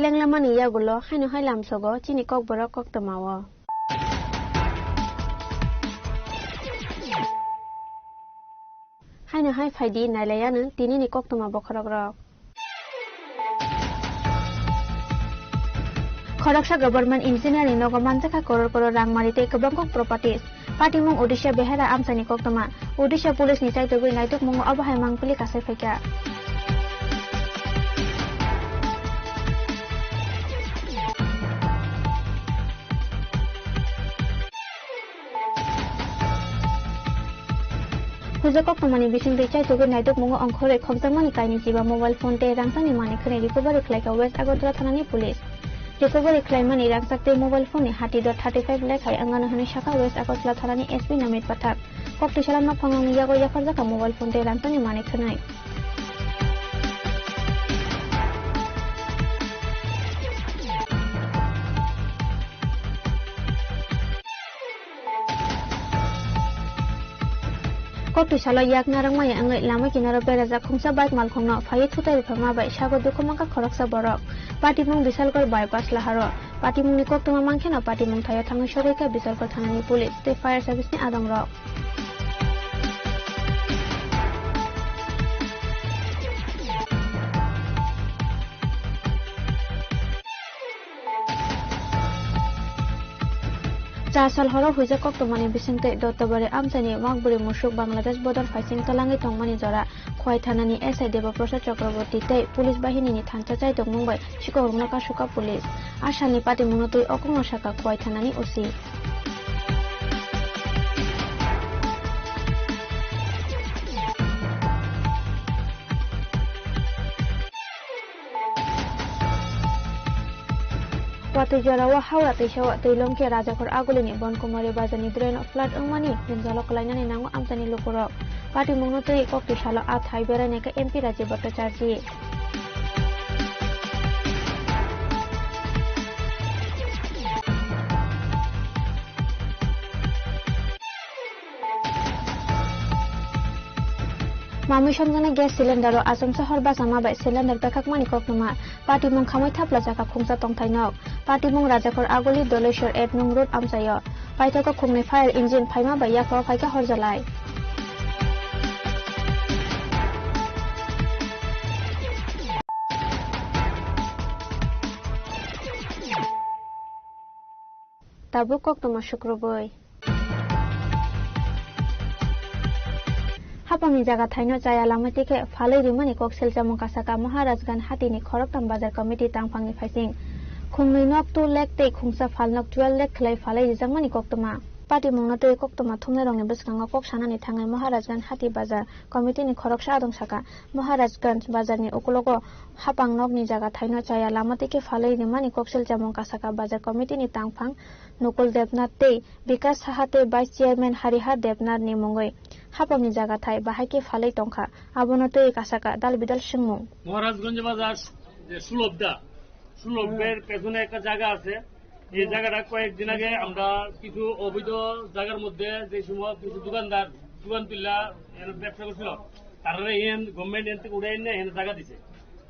Lenglamani yagulo haino hai lamsogo chini kokborok koktwmao. Haino hai phaidi nailaianw tinini koktwma bokhorokrok. Khoroksa government engineer ni nogo manjakha koror koror rangmari tei kwbang kok properties. Patimung Odisha Behera amchaini koktwma. Odisha police ni chaitogwi naitukmungo obo hai mangpili kasai phaikha. Huijak koktwmani bisingtwi chaitugwi naitukmungo ongkhorwi khokjakmani kainwi chiba mobile phone tei rangchakni manwi khwnwi recovery khlaikha West Agartala thanani police. Recovery khlaimani rangchak tei mobile phone ni hati dor thirty five lakh hai wngano hwnwi sakha West Agartala thanani S P Namit Pathak. Koktwisala nokphang nokni yago yapharjakha mobile phone tei rangchakni manwi khwnwi. Koktwisalo yak narwkmaya wngwi lama kinaro berajak khungsa bike malkhungno phaiwi thutai rwphama bai sago dukhu mankha khoroksa borok. Patimung Bisalgor bypass laharo. Patimungni koktwma mankheno patimung thaio thangwi sogwikha Bisalgor thanani police tei fire service ni adongrok. Cha sal horo huijak koktwmani bisingtwi Dottabari amchaini Wakburi Musuk Bangladesh bodol phaising twlangwi tongmani jora Khowai thanani S I Deba Prasad Chakraborty tei police bahinini thansa chaitokmung bai sikokrokno kasukha police. A salni patimungno twi o kokno sakha Khowai thanani O C. Watwi jorao Howrah twisao twi longkhe Rajakhor Agulini Bonkumari bazarni draino flood wngmani jwngjalo kwlainani nango amchaini lukurok. Patimungno twi koktwisalo a thai berainai khe M P Rajiv Bhattacharjee. Mamui somjaknai gas cylinder o achomsa hor bachama bai cylinder bekhakmani koktwma. Patimung khamwi thapla jakha khungsa tongthai nok. Patimung Rajakhor Aguli Doleshwar at Nung Road amchaio. Paithago khungni fire engine phaima bai yaphao phaikha horjalai. Tabuk koktwma sukrubwi. Hapangni jaga thaino chaya lama tikhe phalwi rimani kok selchamung kasaka Maharajganj hatini khoroktham bazar committee tangphangni phaising. Khungnwi nok two lakh tei khungsa phalnok twelve lakh khlai phalwi rijakmani koktwma. Patimungno tei koktwma thumnairokni bwskango kok sanani thangwi Maharajganj hati bazar committee ni khoroksa adong saka. Maharajganj bazarni ukulogo hapang nokni jaga thaino chaya lama tikhe phalwi rimani kok selchamung kasaka bazar committee ni tangphang Nukul Debnath tei Bikas Saha tei Vice Chairman Harihar Debnath ni mungwi hapangni jaga thai bahai khe phalwi tongkha, abono twiwi kasaka dal bidal swngmung. Maharajganj বাজার যে সুলভদা, সুলভের পেছনে একটা জায়গা আছে। এই জায়গাটা কয়েকদিন আগে আমরা কিছু অবৈধ জায়গার মধ্যে যে সময় কিছু দোকানদার দোকান তুললা এর ব্যবসা করছিল, তারা এখান গভর্নমেন্ট এখান থেকে উঠে এনে এখানে জায়গা দিছে।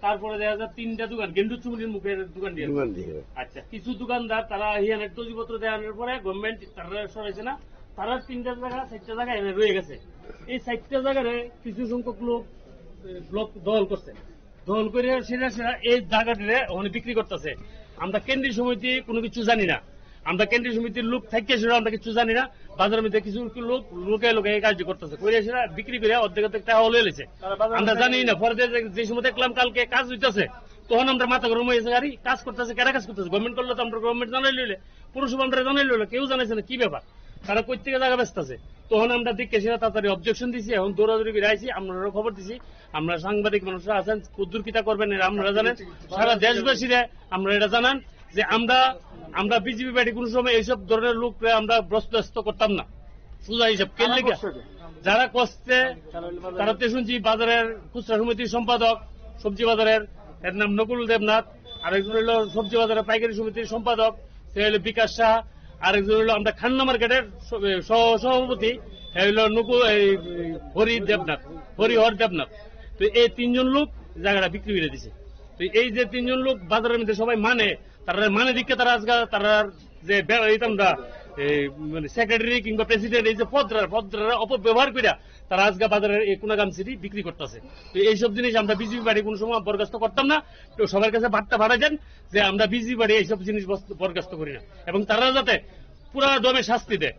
তারপরে দেখা যায় তিনটা দোকান, গেন্ডু চুমুলির মুখে দোকান দিয়ে। দোকান দিয়ে। আচ্ছা, কিছু দোকানদার তারা হিয়ানের তৈরিপত্র দেওয়ানোর পরে গভর্নমেন্ট তারা সরাইছে না, তারা তিনটা জায়গা, চারটা জায়গা এনে রয়ে গেছে। এই চারটা জায়গারে কিছু সংখ্যক লোক, এ, ব্লক দখল করছে। দখল করে সেরা সেরা এই জায়গাটিরে ওখানে বিক্রি করতেছে। আমরা কেন্দ্রীয় সমিতি কোনো কিছু জানি না। আমরা কেন্দ্রীয় সমিতির লোক থাকিয়া সেটা আমরা কিছু জানি না। বাজারের মধ্যে কিছু লোক লোকে লোকে এই কাজ করতেছে, করে সেটা বিক্রি করে অর্ধেক অর্ধেক টাকা হলে এলেছে। আমরা জানি না। পরে যে, যে সময় দেখলাম কালকে কাজ হইতেছে, তখন আমরা মাথা গরম হয়ে গেছে, আরে কাজ করতেছে, কেরা কাজ করতেছে, গভর্নমেন্ট করলে তো আমরা গভর্নমেন্ট জানাই লইলে, পুরসভা আমরা জানাই লইলে, কেউ জানাইছে না কি ব্যাপার, তারা কই থেকে জায়গা বেচতেছে। তখন আমরা দেখে সেটা তাড়াতাড়ি অবজেকশন দিছি, এখন দৌড়াদৌড়ি করে আইছি, আমরা খবর দিছি। আমরা সাংবাদিক মানুষরা আছেন, কদ্দুর কিতা করবেন এরা আপনারা জানেন, সারা দেশবাসীরা আমরা এটা জানান যে আমরা, আমরা বিজেপি পার্টি কোনো সময় এইসব ধরনের লোকরে আমরা বরদাস্ত করতাম না। সোজা হিসাব, কে লেগে? যারা করছে, তারা তো শুনছি বাজারের খুচরা সমিতির সম্পাদক, সবজি বাজারের, এর নাম নকুল দেবনাথ, আরেকজন হইলো সবজি বাজারের পাইকারি সমিতির সম্পাদক, সে হইলো বিকাশ শাহ, আরেকজন হইলো আমরা খান্না মার্কেটের স-, সহ সভাপতি, সে হইলো নকুল, এই, হরি দেবনাথ, হরিহর দেবনাথ। তো এই তিনজন লোক জায়গাটা বিক্রি করে দিছে। তো এই যে তিনজন লোক বাজারের মধ্যে সবাই মানে, তারা মানে দিকে তারা আজকে তারা যে বে-, এই তো আমরা, এই মানে সেক্রেটারি কিংবা প্রেসিডেন্ট এই যে পদরা, পদরা অপব্যবহার করে তারা আজকে বাজারের এই কুনাগাম সিটি বিক্রি করতেছে। তো এইসব জিনিস আমরা বিজেপি পার্টি কোনো সময় বরখাস্ত করতাম না। তো সবার কাছে বার্তা পাঠাই দেন যে আমরা বিজেপি পার্টি এইসব জিনিস বস-, বরখাস্ত করি না এবং তারা যাতে পুরা দমে শাস্তি দেয়,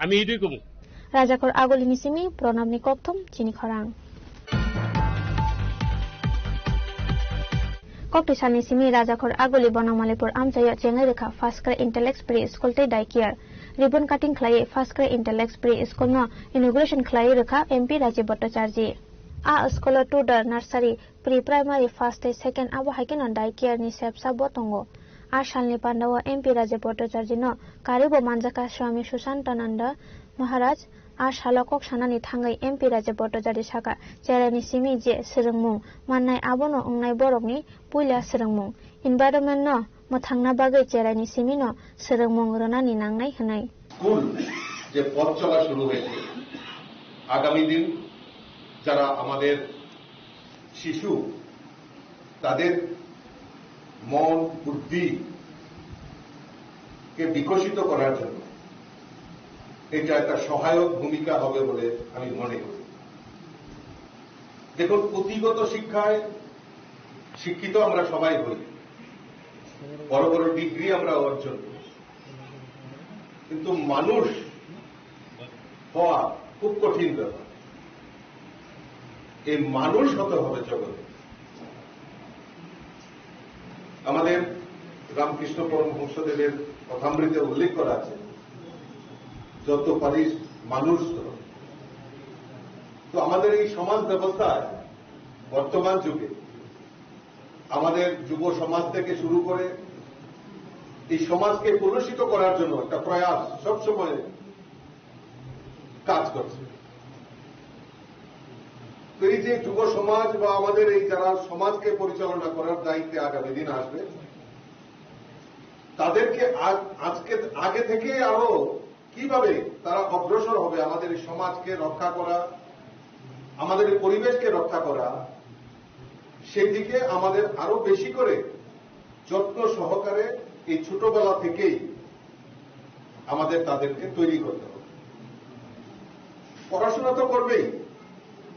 আমি এইটাই কমু। Rajakhor Agulini simi Pranabni kokthum chini khorang. Kokti salni simi Rajakhor Aguli Bonomalipur amchaio chengai rwkha First Grade Intellect Pre School tei Daycare. Ribbon cutting khlaiwi First Grade Intellect Pre School no inauguration khlaiwi rwkha M P Rajiv Bhattacharjee. A school o Tudor Nursery, Pre-primary first tei second abo hai kheno daycare ni sebsa bo tongo. A salni pandao M P Rajiv Bhattacharjee no karwi bo manjakha Swami Sushantananda Maharaj. A salo kok sanani thangwi M P Rajiv Bhattacharjee sakha, cherai ni simi je swrwngmung mannai abono wngnai borokni puila swrwngmung. Environment no mwthangna bagwi cherai ni simi no swrwngmung rwnani nangnai hwnwi. School যে পথ চলা শুরু হয়েছে, আগামী দিন যারা আমাদের শিশু, তাদের মন বুদ্ধিকে বিকশিত করার জন্য এটা একটা সহায়ক ভূমিকা হবে বলে আমি মনে করি। দেখুন, পুঁথিগত শিক্ষায় শিক্ষিত আমরা সবাই হই, বড় বড় ডিগ্রি আমরা অর্জন করি, কিন্তু মানুষ হওয়া খুব কঠিন ব্যাপার। এই মানুষ হতে হবে জগতে। আমাদের রামকৃষ্ণ পরমহংসদেবের কথামৃতে উল্লেখ করা আছে, "যত পারিস মানুষ ধর।" তো আমাদের এই সমাজ ব্যবস্থায় বর্তমান যুগে আমাদের যুব সমাজ থেকে শুরু করে এই সমাজকে কলুষিত করার জন্য একটা প্রয়াস সবসময় কাজ করছে। তো এই যে যুব সমাজ বা আমাদের এই যারা সমাজকে পরিচালনা করার দায়িত্বে আগামী দিন আসবে, তাদেরকে আজ, আজকে, আগে থেকে আরো কিভাবে তারা অগ্রসর হবে আমাদের এই সমাজকে রক্ষা করা, আমাদের এই পরিবেশকে রক্ষা করা, সেই দিকে আমাদের আরো বেশি করে যত্ন সহকারে এই ছোটবেলা থেকেই আমাদের তাদেরকে তৈরি করতে হবে। পড়াশোনা তো করবেই,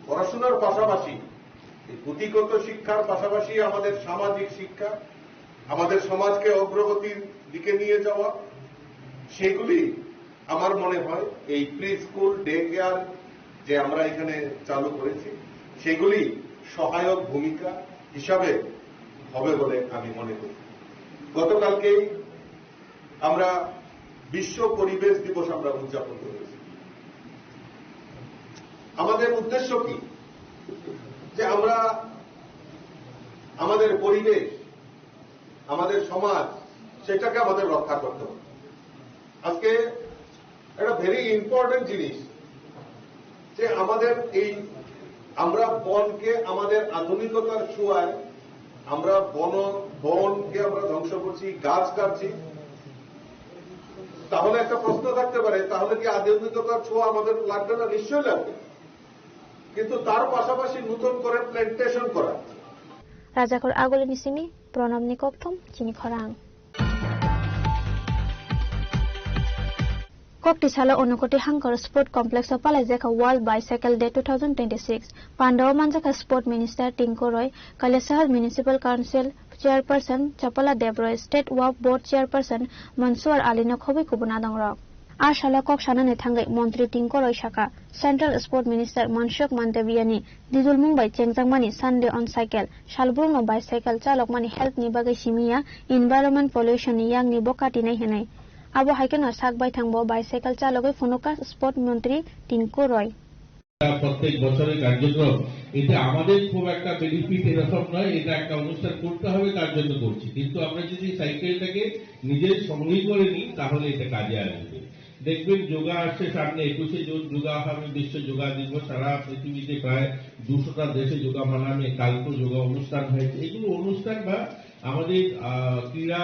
পড়াশোনার পাশাপাশি এই পুঁথিগত শিক্ষার পাশাপাশি আমাদের সামাজিক শিক্ষা, আমাদের সমাজকে অগ্রগতির দিকে নিয়ে যাওয়া, সেগুলি আমার মনে হয় এই প্রি স্কুল, ডে কেয়ার যে আমরা এখানে চালু করেছি, সেগুলি সহায়ক ভূমিকা হিসাবে হবে বলে আমি মনে করি। গতকালকেই আমরা বিশ্ব পরিবেশ দিবস আমরা উদযাপন করেছি। আমাদের উদ্দেশ্য কি? যে আমরা আমাদের পরিবেশ, আমাদের সমাজ, সেটাকে আমাদের রক্ষা করতে হবে। আজকে একটা ভেরি ইম্পর্টেন্ট জিনিস যে আমাদের এই, আমরা বনকে আমাদের আধুনিকতার ছোঁয়ায় আমরা বন, বনকে আমরা ধ্বংস করছি, গাছ কাটছি। তাহলে একটা প্রশ্ন থাকতে পারে, তাহলে কি আধুনিকতার ছোঁয়া আমাদের লাগবে না? নিশ্চয়ই লাগবে, কিন্তু তার পাশাপাশি নতুন করে প্ল্যান্টেশন করা, Rajakhor Agulini simi Pranabni kokthum chini khorang. Kokti salo Unakoti Hangkor Sport Complex o palaijakha World Bicycle Day two thousand twenty-six. Pandao manjakha Sport Minister Tinku Roy, Kailasahar Municipal Council Chairperson Chapala Debroy, State Waqf Board Chairperson Mansoor Ali no khobwi kubun adongrok. A salo kok sanani thangwi Montri Tinku Roy sakha, Central Sport Minister Mansukh Mandaviya ni dijulmung bai chengjakmani Sunday on Cycle salbrumno bicycle chalokmani health ni bagwi simi ya, environment pollution ni yakni bo katinai hinwi. Abo hai kheno sak baithang bo bicycle chalogwi phunukha Sport Montri Tinku Roy. প্রত্যেক বছরের কার্যক্রম, এতে আমাদের খুব একটা বেনিফিট এরকম নয়, এটা একটা অনুষ্ঠান করতে হবে তার জন্য করছি, কিন্তু আমরা যদি সাইকেলটাকে নিজের সঙ্গী করে নিই তাহলে এটা কাজে আসবে। দেখবেন যোগা আসছে সামনে, একুশে জুন যোগা হবে, বিশ্ব যোগা দিবস, সারা পৃথিবীতে প্রায় দুশোটা দেশে যোগা মানানো, কালকেও যোগা অনুষ্ঠান হয়েছে। এগুলো অনুষ্ঠান বা আমাদের আহ, ক্রীড়া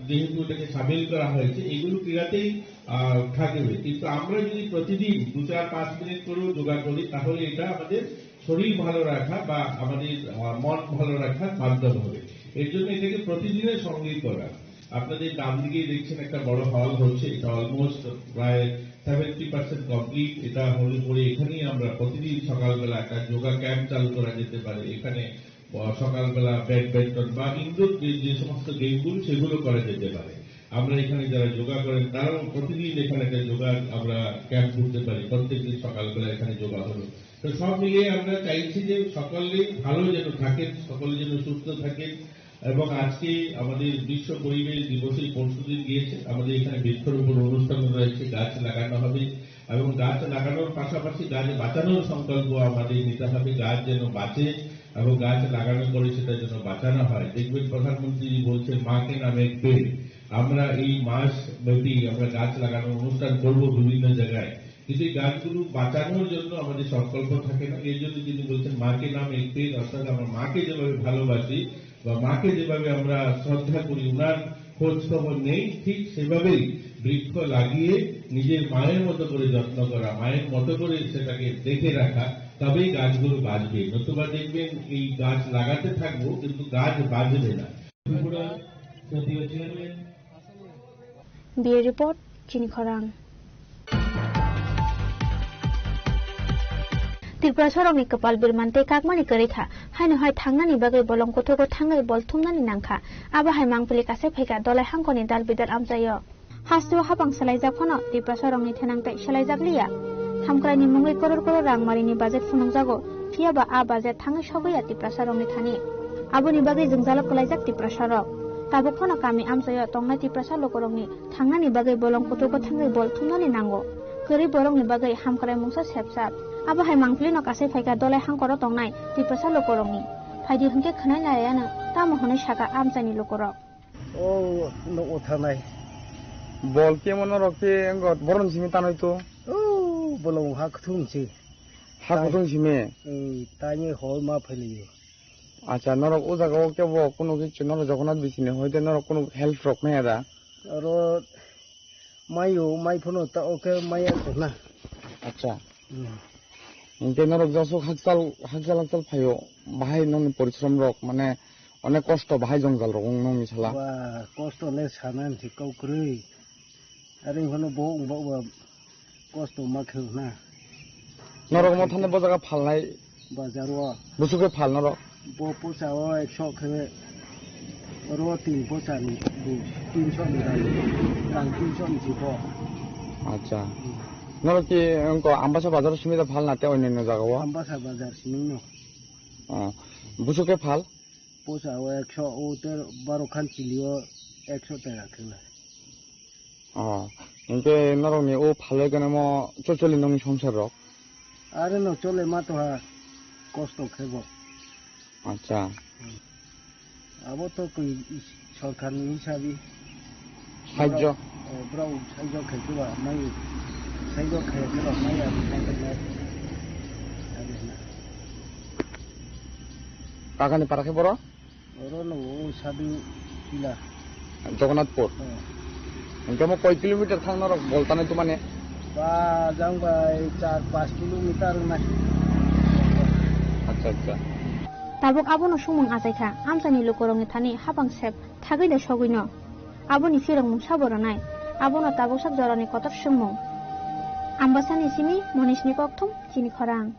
যেহেতু এটাকে সামিল করা হয়েছে, এগুলো ক্রীড়াতেই আহ, থাকবে। কিন্তু আমরা যদি প্রতিদিন দু চার পাঁচ মিনিট করেও যোগা করি, তাহলে এটা আমাদের শরীর ভালো রাখা বা আমাদের আহ, মন ভালো রাখার মাধ্যম হবে। এর জন্য এটাকে প্রতিদিনের সঙ্গেই করা। আপনাদের ডান দিকেই দেখছেন একটা বড় হল হচ্ছে, এটা অলমোস্ট প্রায় সেভেন্টি পার্সেন্ট কমপ্লিট। এটা হলে পরে এখানেই আমরা প্রতিদিন সকালবেলা একটা যোগা ক্যাম্প চালু করা যেতে পারে। এখানে আহ, সকালবেলা ব্যাডমিন্টন বা ইনডোর যে, যে সমস্ত গেমগুলো সেগুলো করা যেতে পারে। আমরা এখানে যারা যোগা করেন তারাও প্রতিদিন এখানে একটা যোগা আমরা ক্যাম্প করতে পারি, প্রত্যেকদিন সকালবেলা এখানে যোগা হলো। তো সব মিলিয়ে আমরা চাইছি যে সকলেই ভালো যেন থাকেন, সকলে যেন সুস্থ থাকেন। এবং আজকে আমাদের বিশ্ব পরিবেশ দিবসের পরশুদিন গিয়েছে, আমাদের এখানে বৃক্ষরোপণ অনুষ্ঠান রয়েছে, গাছ লাগানো হবে এবং গাছ লাগানোর পাশাপাশি গাছ বাঁচানোর সংকল্প আমাদের নিতে হবে। গাছ যেন বাঁচে এবং গাছ লাগানোর পরে সেটা যেন বাঁচানো হয়। দেখবেন প্রধানমন্ত্রী বলছেন, "মা কে নাম এক পেড়।" আমরা এই মাস ব্যাপী আমরা গাছ লাগানোর অনুষ্ঠান করব বিভিন্ন জায়গায়, কিন্তু এই গাছগুলো বাঁচানোর জন্য আমাদের সংকল্প থাকে না। এর জন্য তিনি বলছেন, "মা কে নাম এক পেড়", অর্থাৎ আমরা মাকে যেভাবে ভালোবাসি বা মাকে যেভাবে আমরা শ্রদ্ধা করি, ওনার খোঁজ খবর নেই, ঠিক সেভাবেই বৃক্ষ লাগিয়ে নিজের মায়ের মতো করে যত্ন করা, মায়ের মতো করে সেটাকে দেখে রাখা, তবেই গাছগুলো বাঁচবে। নতুবা দেখবেন এই গাছ লাগাতে থাকবো কিন্তু গাছ বাঁচবে না। Bureau report, chini khorang. Tripura sorokni kwpal birman tei kakmani kwrwi kha, haino hai thangnani bagwi bolong kuthugo thangwi bol thumnani nang kha. Abo hai mangpili kasai phai kha Dolai hangkhorni dal bidal amchaio. Hasteo hapang swlaijak phano Tiprasarokni thenang tei swlaijak liya. Hamkraini mungwi koror koror rangmarini budget phunukjago, phiya ba a budget thangwi sogwi ya Tiprasarokni thani. Aboni bagwi jwngjalo kwlaijak Tiprasarok. Tabuk phano kami amchaio tongnai Tiprasa lukurokni thangnani bagwi bolong kutugo thangwi bol thumnani nango. Kwrwi borokni bagwi hamkrai mungsa sepsap. Abo hai mangpilino kasai phaikha Dolai hangkoro tongnai Tiprasa lukurokni. Phaidi hwnkhe khwnai nailayano tamo hwnwi sakha amchaini lukurok. O, nogo thanai. Bol khe mo norok khe wngkha borokni simi tanwi to? O, bolong ha kuthung si. Ha kuthung simi? Ei, tangwi hor ma phailaio. Acha, norok o jaga o kebo kuno kichu norok Jagannath bisini hoite norok kuno help rok maya da? Oro mayo, mai phano ta o khe maya tongna. Acha. Hmm. Hingke norok josok hakchal, hakchal, hakchal phaio, bahai nongni porishrom rok, mane, onek kosto bahai jwngjal rok wng nongni sala. Ba, kosto le sana hinsi kok kwrwi. Are phano bo wngba ba kosto ma khe na. Norok mo thani bo jaga phalnai. Bazar o. Busu khe phal norok. Bo posa o ekso khe ro tin posa ni bu tinso ni dal. Kang tinso ni si bo. Acha. Hmm. Norok ki wngko Ambasa bazar simi da phal na te onyanyo jaga o? Ambasa bazar simi no. Oh. Busu khe phal? Posa o ekso o te baro khan chili o ekso tera khe na. Oh, hingke norokni o phalwi gwnangmo chocholi nongni songsar rok? Are no chole ma toha kosto khebo. Acha. Hmm. Abo to koi is-, sorkarni hisabi. Sahajyo. Borok, eh, borok sahajyo khe khe ba mai, sahajyo khe khe ba mai abo khe khe mai. Abo na. Kakani para khe boro? Oro no o sadu pila. Jagannathpur. Oh. Hingke mo koi kilometer thang norok bol tanai tumani? Ba, jang bai char panch kilometer nai. Acha, acha. Tabuk abono sumung achaikha, amchaini lukurokni thani hapang sep thagwi da sogwino. Aboni phirokmung sabo rwnai, abono tabuk sak jorani kotor swngmung. Ambasani simi Monishni kokthum chini khorang.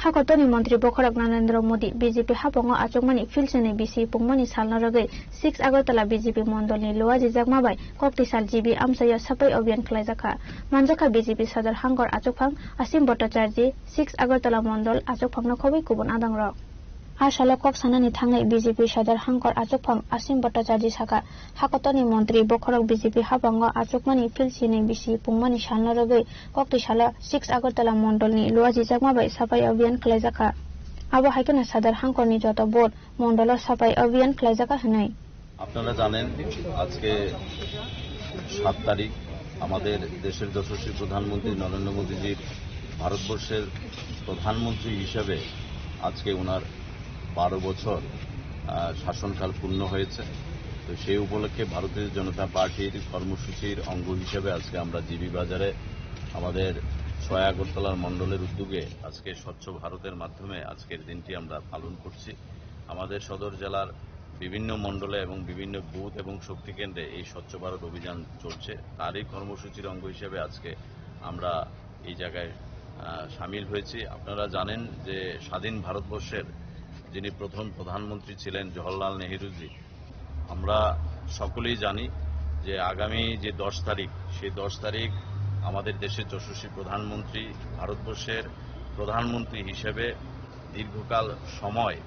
Hakotorni montri bokhorok Narendra Modi B J P hapango achukmani philsini bisi pungmani salno rwgwi six Agartala B J P mondolni luajijakma bai kokti sal G B amchaio sapai abhiyan khlaijakha. Manjakha B J P sodor hangkor achukphang Asim Bhattacharjee, six Agartala mondol achukphangno khobwi kubun adangrok. A salo kok sanani thangwi B J P sodor hangkor achukphang Asim Bhattacharjee sakha, hakotorni montri bokhorok B J P hapango achukmani philsini bisi pungmani salno rwgwi kokti salo six Agartala mondolni luajijakma bai sapai abhiyan khlaijakha. Abo hai kheno sodor hangkorni joto booth mondolo sapai abhiyan khlaijakha hwnwi. আপনারা জানেন, আজকে সাত তারিখ আমাদের দেশের যশস্বী প্রধানমন্ত্রী নরেন্দ্র মোদীজির ভারতবর্ষের প্রধানমন্ত্রী হিসাবে আজকে ওনার বারো বছর, আহ, শাসনকাল পূর্ণ হয়েছে। তো সেই উপলক্ষে ভারতীয় জনতা পার্টির কর্মসূচির অঙ্গ হিসেবে আজকে আমরা জিবি বাজারে আমাদের ছয় আগরতলার মণ্ডলের উদ্যোগে আজকে স্বচ্ছ ভারতের মাধ্যমে আজকের দিনটি আমরা পালন করছি। আমাদের সদর জেলার বিভিন্ন মণ্ডলে এবং বিভিন্ন বুথ এবং শক্তি কেন্দ্রে এই স্বচ্ছ ভারত অভিযান চলছে। তারই কর্মসূচির অঙ্গ হিসেবে আজকে আমরা এই জায়গায়, আহ, সামিল হয়েছি। আপনারা জানেন যে স্বাধীন ভারতবর্ষের যিনি প্রথম প্রধানমন্ত্রী ছিলেন জওহরলাল নেহেরুজি, আমরা সকলেই জানি যে আগামী যে দশ তারিখ, সেই দশ তারিখ আমাদের দেশের যশস্বী প্রধানমন্ত্রী, ভারতবর্ষের প্রধানমন্ত্রী হিসেবে দীর্ঘকাল সময়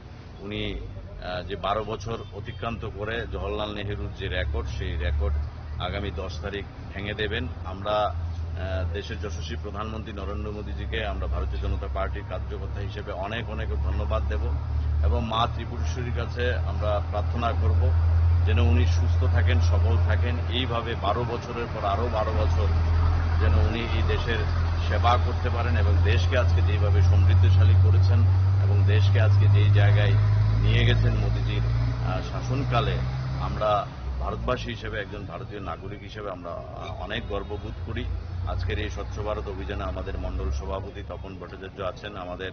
উনি, আহ, যে বারো বছর অতিক্রান্ত করে জওহরলাল নেহেরুর যে রেকর্ড, সেই রেকর্ড আগামী দশ তারিখ ভেঙে দেবেন। আমরা, আহ, দেশের যশস্বী প্রধানমন্ত্রী নরেন্দ্র মোদীজিকে আমরা ভারতীয় জনতা পার্টির কার্যকর্তা হিসেবে অনেক অনেক ধন্যবাদ দেব এবং মা ত্রিপুরেশ্বরীর কাছে আমরা প্রার্থনা করব যেন উনি সুস্থ থাকেন, সবল থাকেন, এইভাবে বারো বছরের পর আরও বারো বছর যেন উনি এই দেশের সেবা করতে পারেন এবং দেশকে আজকে যেইভাবে সমৃদ্ধশালী করেছেন এবং দেশকে আজকে যেই জায়গায় নিয়ে গেছেন মোদীজির, আহ, শাসনকালে, আমরা ভারতবাসী হিসেবে, একজন ভারতীয় নাগরিক হিসেবে আমরা, আহ, অনেক গর্ববোধ করি। আজকের এই স্বচ্ছ ভারত অভিযানে আমাদের মণ্ডল সভাপতি তপন ভট্টাচার্য আছেন, আমাদের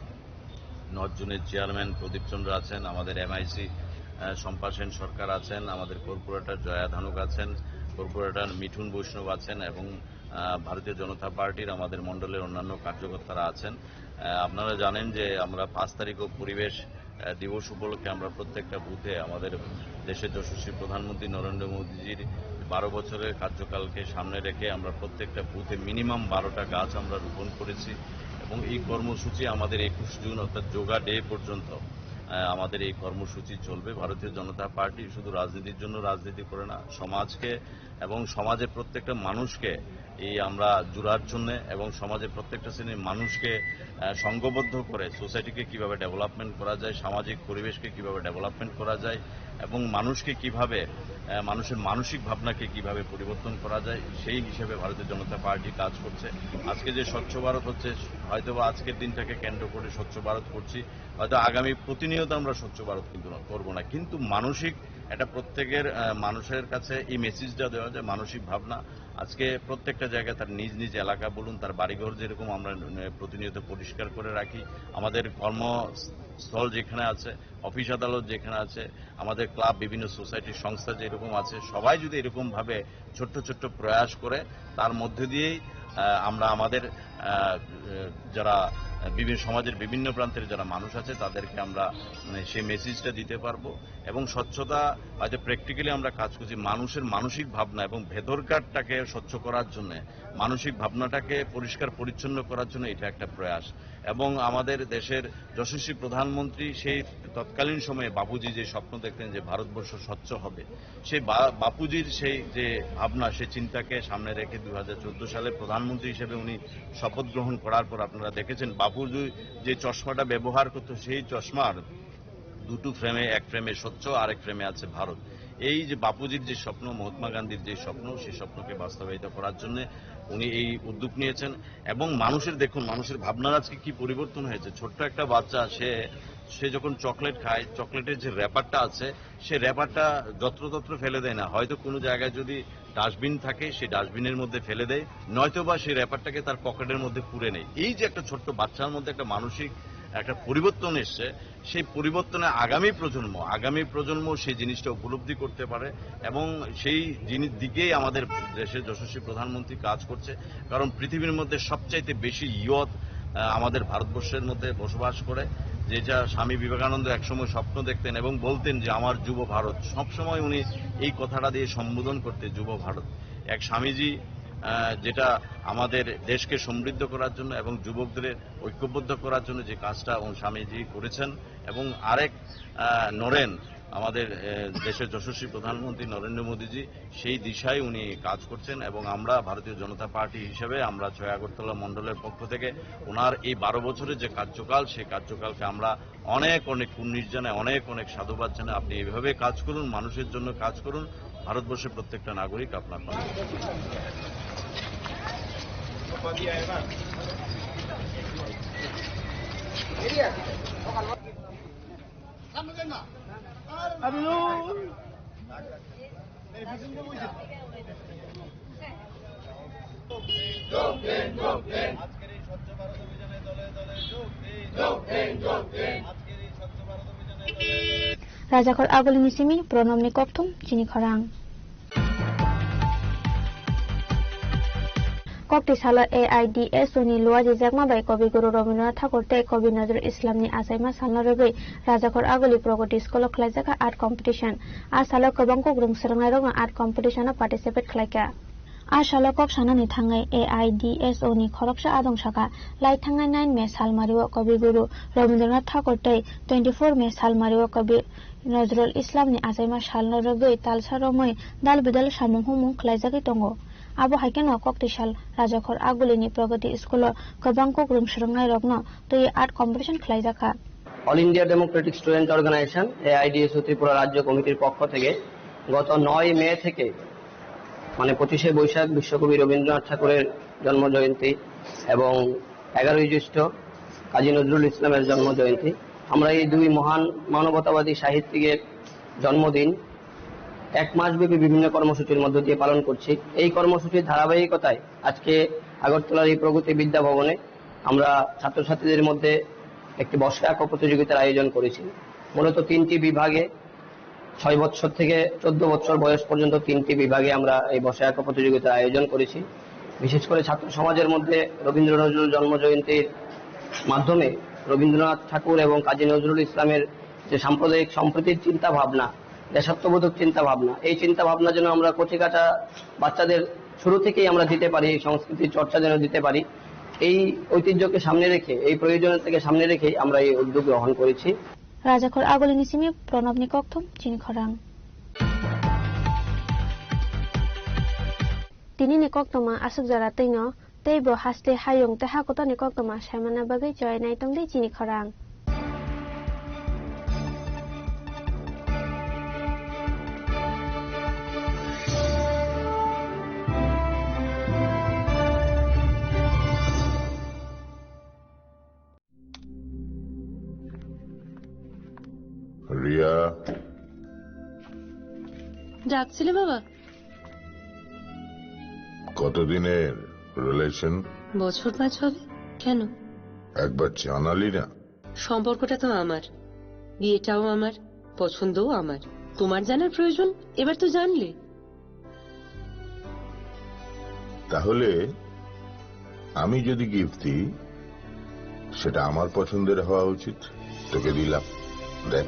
নর্থ জোনের চেয়ারম্যান প্রদীপ চন্দ্র আছেন, আমাদের এমআইসি, আহ, শম্পা সেন সরকার আছেন, আমাদের কর্পোরেটর জয়া ধানুক আছেন, কর্পোরেটর মিঠুন বৈষ্ণব আছেন এবং, আহ, ভারতীয় জনতা পার্টির আমাদের মণ্ডলের অন্যান্য কার্যকর্তারা আছেন। আহ, আপনারা জানেন যে আমরা পাঁচ তারিখও পরিবেশ, আহ, দিবস উপলক্ষে আমরা প্রত্যেকটা বুথে আমাদের দেশের যশস্বী প্রধানমন্ত্রী নরেন্দ্র মোদীজির বারো বছরের কার্যকালকে সামনে রেখে আমরা প্রত্যেকটা বুথে মিনিমাম বারোটা গাছ আমরা রোপণ করেছি এবং এই কর্মসূচি আমাদের একুশ জুন অর্থাৎ যোগা ডে পর্যন্ত, আহ, আমাদের এই কর্মসূচি চলবে। ভারতীয় জনতা পার্টি শুধু রাজনীতির জন্য রাজনীতি করে না, সমাজকে এবং সমাজের প্রত্যেকটা মানুষকে এই আমরা জোড়ার জন্য এবং সমাজের প্রত্যেকটা শ্রেণীর মানুষকে, আহ, সংঘবদ্ধ করে সোসাইটিকে কিভাবে ডেভেলপমেন্ট করা যায়, সামাজিক পরিবেশকে কিভাবে ডেভেলপমেন্ট করা যায় এবং মানুষকে কিভাবে, আহ, মানুষের মানসিক ভাবনাকে কিভাবে পরিবর্তন করা যায়, সেই হিসেবে ভারতীয় জনতা পার্টি কাজ করছে। আজকে যে স্বচ্ছ ভারত হচ্ছে, হয়তোবা আজকের দিনটাকে কেন্দ্র করে স্বচ্ছ ভারত করছি, হয়তো আগামী প্রতিনিয়ত আমরা স্বচ্ছ ভারত কিন্তু না, করবো না, কিন্তু মানসিক একটা প্রত্যেকের, আহ, মানুষের কাছে এই মেসেজটা দেওয়া যায়, মানসিক ভাবনা। আজকে প্রত্যেকটা জায়গায় তার নিজ নিজ এলাকা বলুন, তার বাড়িঘর যেরকম আমরা, আহ, প্রতিনিয়ত পরিষ্কার করে রাখি, আমাদের কর্মস্থল যেখানে আছে, অফিস আদালত যেখানে আছে, আমাদের ক্লাব, বিভিন্ন সোসাইটি সংস্থা যেরকম আছে, সবাই যদি এরকম ভাবে ছোট্ট ছোট্ট প্রয়াস করে, তার মধ্যে দিয়েই, আহ, আমরা আমাদের, আহ, যারা বিভিন্ন সমাজের বিভিন্ন প্রান্তের যারা মানুষ আছে, তাদেরকে আমরা, মানে, সেই মেসেজটা দিতে পারবো। এবং স্বচ্ছতা হয়তো প্র্যাকটিক্যালি আমরা কাজ করছি, মানুষের মানসিক ভাবনা এবং ভেতরকারটাকে স্বচ্ছ করার জন্য, মানসিক ভাবনাটাকে পরিষ্কার পরিচ্ছন্ন করার জন্য এটা একটা প্রয়াস। এবং আমাদের দেশের যশস্বী প্রধানমন্ত্রী সেই তৎকালীন সময়ে বাপুজি যে স্বপ্ন দেখতেন যে ভারতবর্ষ স্বচ্ছ হবে, সেই বা-, বাপুজির সেই যে ভাবনা, সেই চিন্তাকে সামনে রেখে দুই হাজার চোদ্দ সালে প্রধানমন্ত্রী হিসেবে উনি শপথ গ্রহণ করার পর আপনারা দেখেছেন বাপুজি যে চশমাটা ব্যবহার করতো, সেই চশমার দুটো ফ্রেমে, এক ফ্রেমে স্বচ্ছ, আরেক ফ্রেমে আছে ভারত। এই যে বাপুজির যে স্বপ্ন, মহাত্মা গান্ধীর যে স্বপ্ন, সেই স্বপ্নকে বাস্তবায়িত করার জন্য উনি এই উদ্যোগ নিয়েছেন। এবং মানুষের, দেখুন, মানুষের ভাবনার আজকে কি পরিবর্তন হয়েছে। ছোট্ট একটা বাচ্চা, সে সে যখন চকলেট খায়, চকলেটের যে র‍্যাপারটা আছে, সেই র‍্যাপারটা যত্রতত্র ফেলে দেয় না। হয়তো কোনো জায়গায় যদি ডাস্টবিন থাকে, সেই ডাস্টবিনের মধ্যে ফেলে দেয়, নয়তো বা সেই র‍্যাপারটাকে তার পকেটের মধ্যে পুরে নেয়। এই যে একটা ছোট্ট বাচ্চার মধ্যে একটা মানসিক একটা পরিবর্তন এসছে, সেই পরিবর্তনে আগামী প্রজন্ম, আগামী প্রজন্ম সেই জিনিসটা উপলব্ধি করতে পারে এবং সেই জিনিস দিকেই আমাদের দেশের যশস্বী প্রধানমন্ত্রী কাজ করছে। কারণ পৃথিবীর মধ্যে সবচাইতে বেশি ইয়ত, আহ, আমাদের ভারতবর্ষের মধ্যে বসবাস করে, যেটা স্বামী বিবেকানন্দ একসময় স্বপ্ন দেখতেন এবং বলতেন যে, "আমার যুব ভারত।" সবসময় উনি এই কথাটা দিয়ে সম্বোধন করতেন, যুব ভারত। এক স্বামীজি, আহ, যেটা আমাদের দেশকে সমৃদ্ধ করার জন্য এবং যুবকদের ঐক্যবদ্ধ করার জন্য যে কাজটা ও স্বামীজি করেছেন, এবং আরেক, আহ, নরেন, আমাদের, আহ, দেশের যশস্বী প্রধানমন্ত্রী নরেন্দ্র মোদীজি সেই দিশায় উনি কাজ করছেন, এবং আমরা ভারতীয় জনতা পার্টি হিসেবে আমরা ছয় আগরতলা মণ্ডলের পক্ষ থেকে ওনার এই বারো বছরের যে কার্যকাল, সেই কার্যকালকে আমরা অনেক অনেক কুর্নিশ জানাই, অনেক অনেক সাধুবাদ জানাই। আপনি এইভাবে কাজ করুন, মানুষের জন্য কাজ করুন, ভারতবর্ষের প্রত্যেকটা নাগরিক আপনার পাশে। Rajakhor agulini simi Pranabni kokthum chini khorang. Kokti salo A I D S O ni luajijakma bai Kobi Guru Rabindranath Thakur tei Kobi Nazrul Islam ni achaima salno rwgwi Rajakhor Aguli Pragati School o khlaijak kha art competition. A salo kwbang kukrung swrwngnairokno art competition o participate khlaikha. A salo kok sanani thangwi A I D S O ni khoroksa adong sakha, lai thangnai nine May salmario Kobi Guru Rabindranath Thakur tei twenty four May salmario Kobi Nazrul Islam ni achaima salno rwgwi talsa romwi dal bidal samung humung khlaijagwi tongo. Abo hai kheno kokti sal Rajakhor Agulini Pragati School o kwbang kukrung swrwngnairokno twiwi art competition khlaijakha. All India Democratic Student Organisation, AIDSO, Tripura রাজ্য কমিটির পক্ষ থেকে গত নয় মে থেকে, মানে পঁচিশে বৈশাখ বিশ্বকবি রবীন্দ্রনাথ ঠাকুরের জন্ম জয়ন্তী এবং এগারোই জ্যৈষ্ঠ কাজী নজরুল ইসলামের জন্ম জয়ন্তী, আমরা এই দুই মহান মানবতাবাদী সাহিত্যিকের জন্মদিন এক মাসব্যাপী বিভিন্ন কর্মসূচির মধ্য দিয়ে পালন করছি। এই কর্মসূচির ধারাবাহিকতায় আজকে আগরতলার এই প্রগতি বিদ্যা ভবনে আমরা ছাত্রছাত্রীদের মধ্যে একটি বর্ষা আঁকো প্রতিযোগিতার আয়োজন করেছি। মূলত তিনটি বিভাগে, ছয় বছর থেকে চোদ্দ বছর বয়স পর্যন্ত তিনটি বিভাগে আমরা এই বর্ষা আঁকো প্রতিযোগিতার আয়োজন করেছি। বিশেষ করে ছাত্র সমাজের মধ্যে রবীন্দ্র নজরুল জন্ম জয়ন্তীর মাধ্যমে রবীন্দ্রনাথ ঠাকুর এবং কাজী নজরুল ইসলামের যে সাম্প্রদায়িক সম্প্রীতির চিন্তা ভাবনা, দেশাত্মবোধক চিন্তা ভাবনা, এই চিন্তা ভাবনা যেন আমরা কচিকাঁচা বাচ্চাদের শুরু থেকেই আমরা দিতে পারি, এই সংস্কৃতি চর্চা যেন দিতে পারি, এই ঐতিহ্যকে সামনে রেখে, এই প্রয়োজনীয়তাকে সামনে রেখেই আমরা এই উদ্যোগ গ্রহণ করেছি। Rajakhor agulini simi Pranabni kokthum chini khorang. Tinini koktoma aswk jora twino. Tei bo haste hayung tei hakotorni koktoma saimana bagwi chowai nai tongdi chini khorang. Riya. ডাকছিলে বাবা? কতদিনের রিলেশন? বছর পাঁচ হবে। কেন? একবার জানালি না। সম্পর্কটা তো আমার, বিয়েটাও আমার, পছন্দও আমার। তোমার জানার প্রয়োজন, এবার তো জানলে। তাহলে আমি যদি গিফট দিই, সেটা আমার পছন্দের হওয়া উচিত। তোকে দিলাম, দেখ।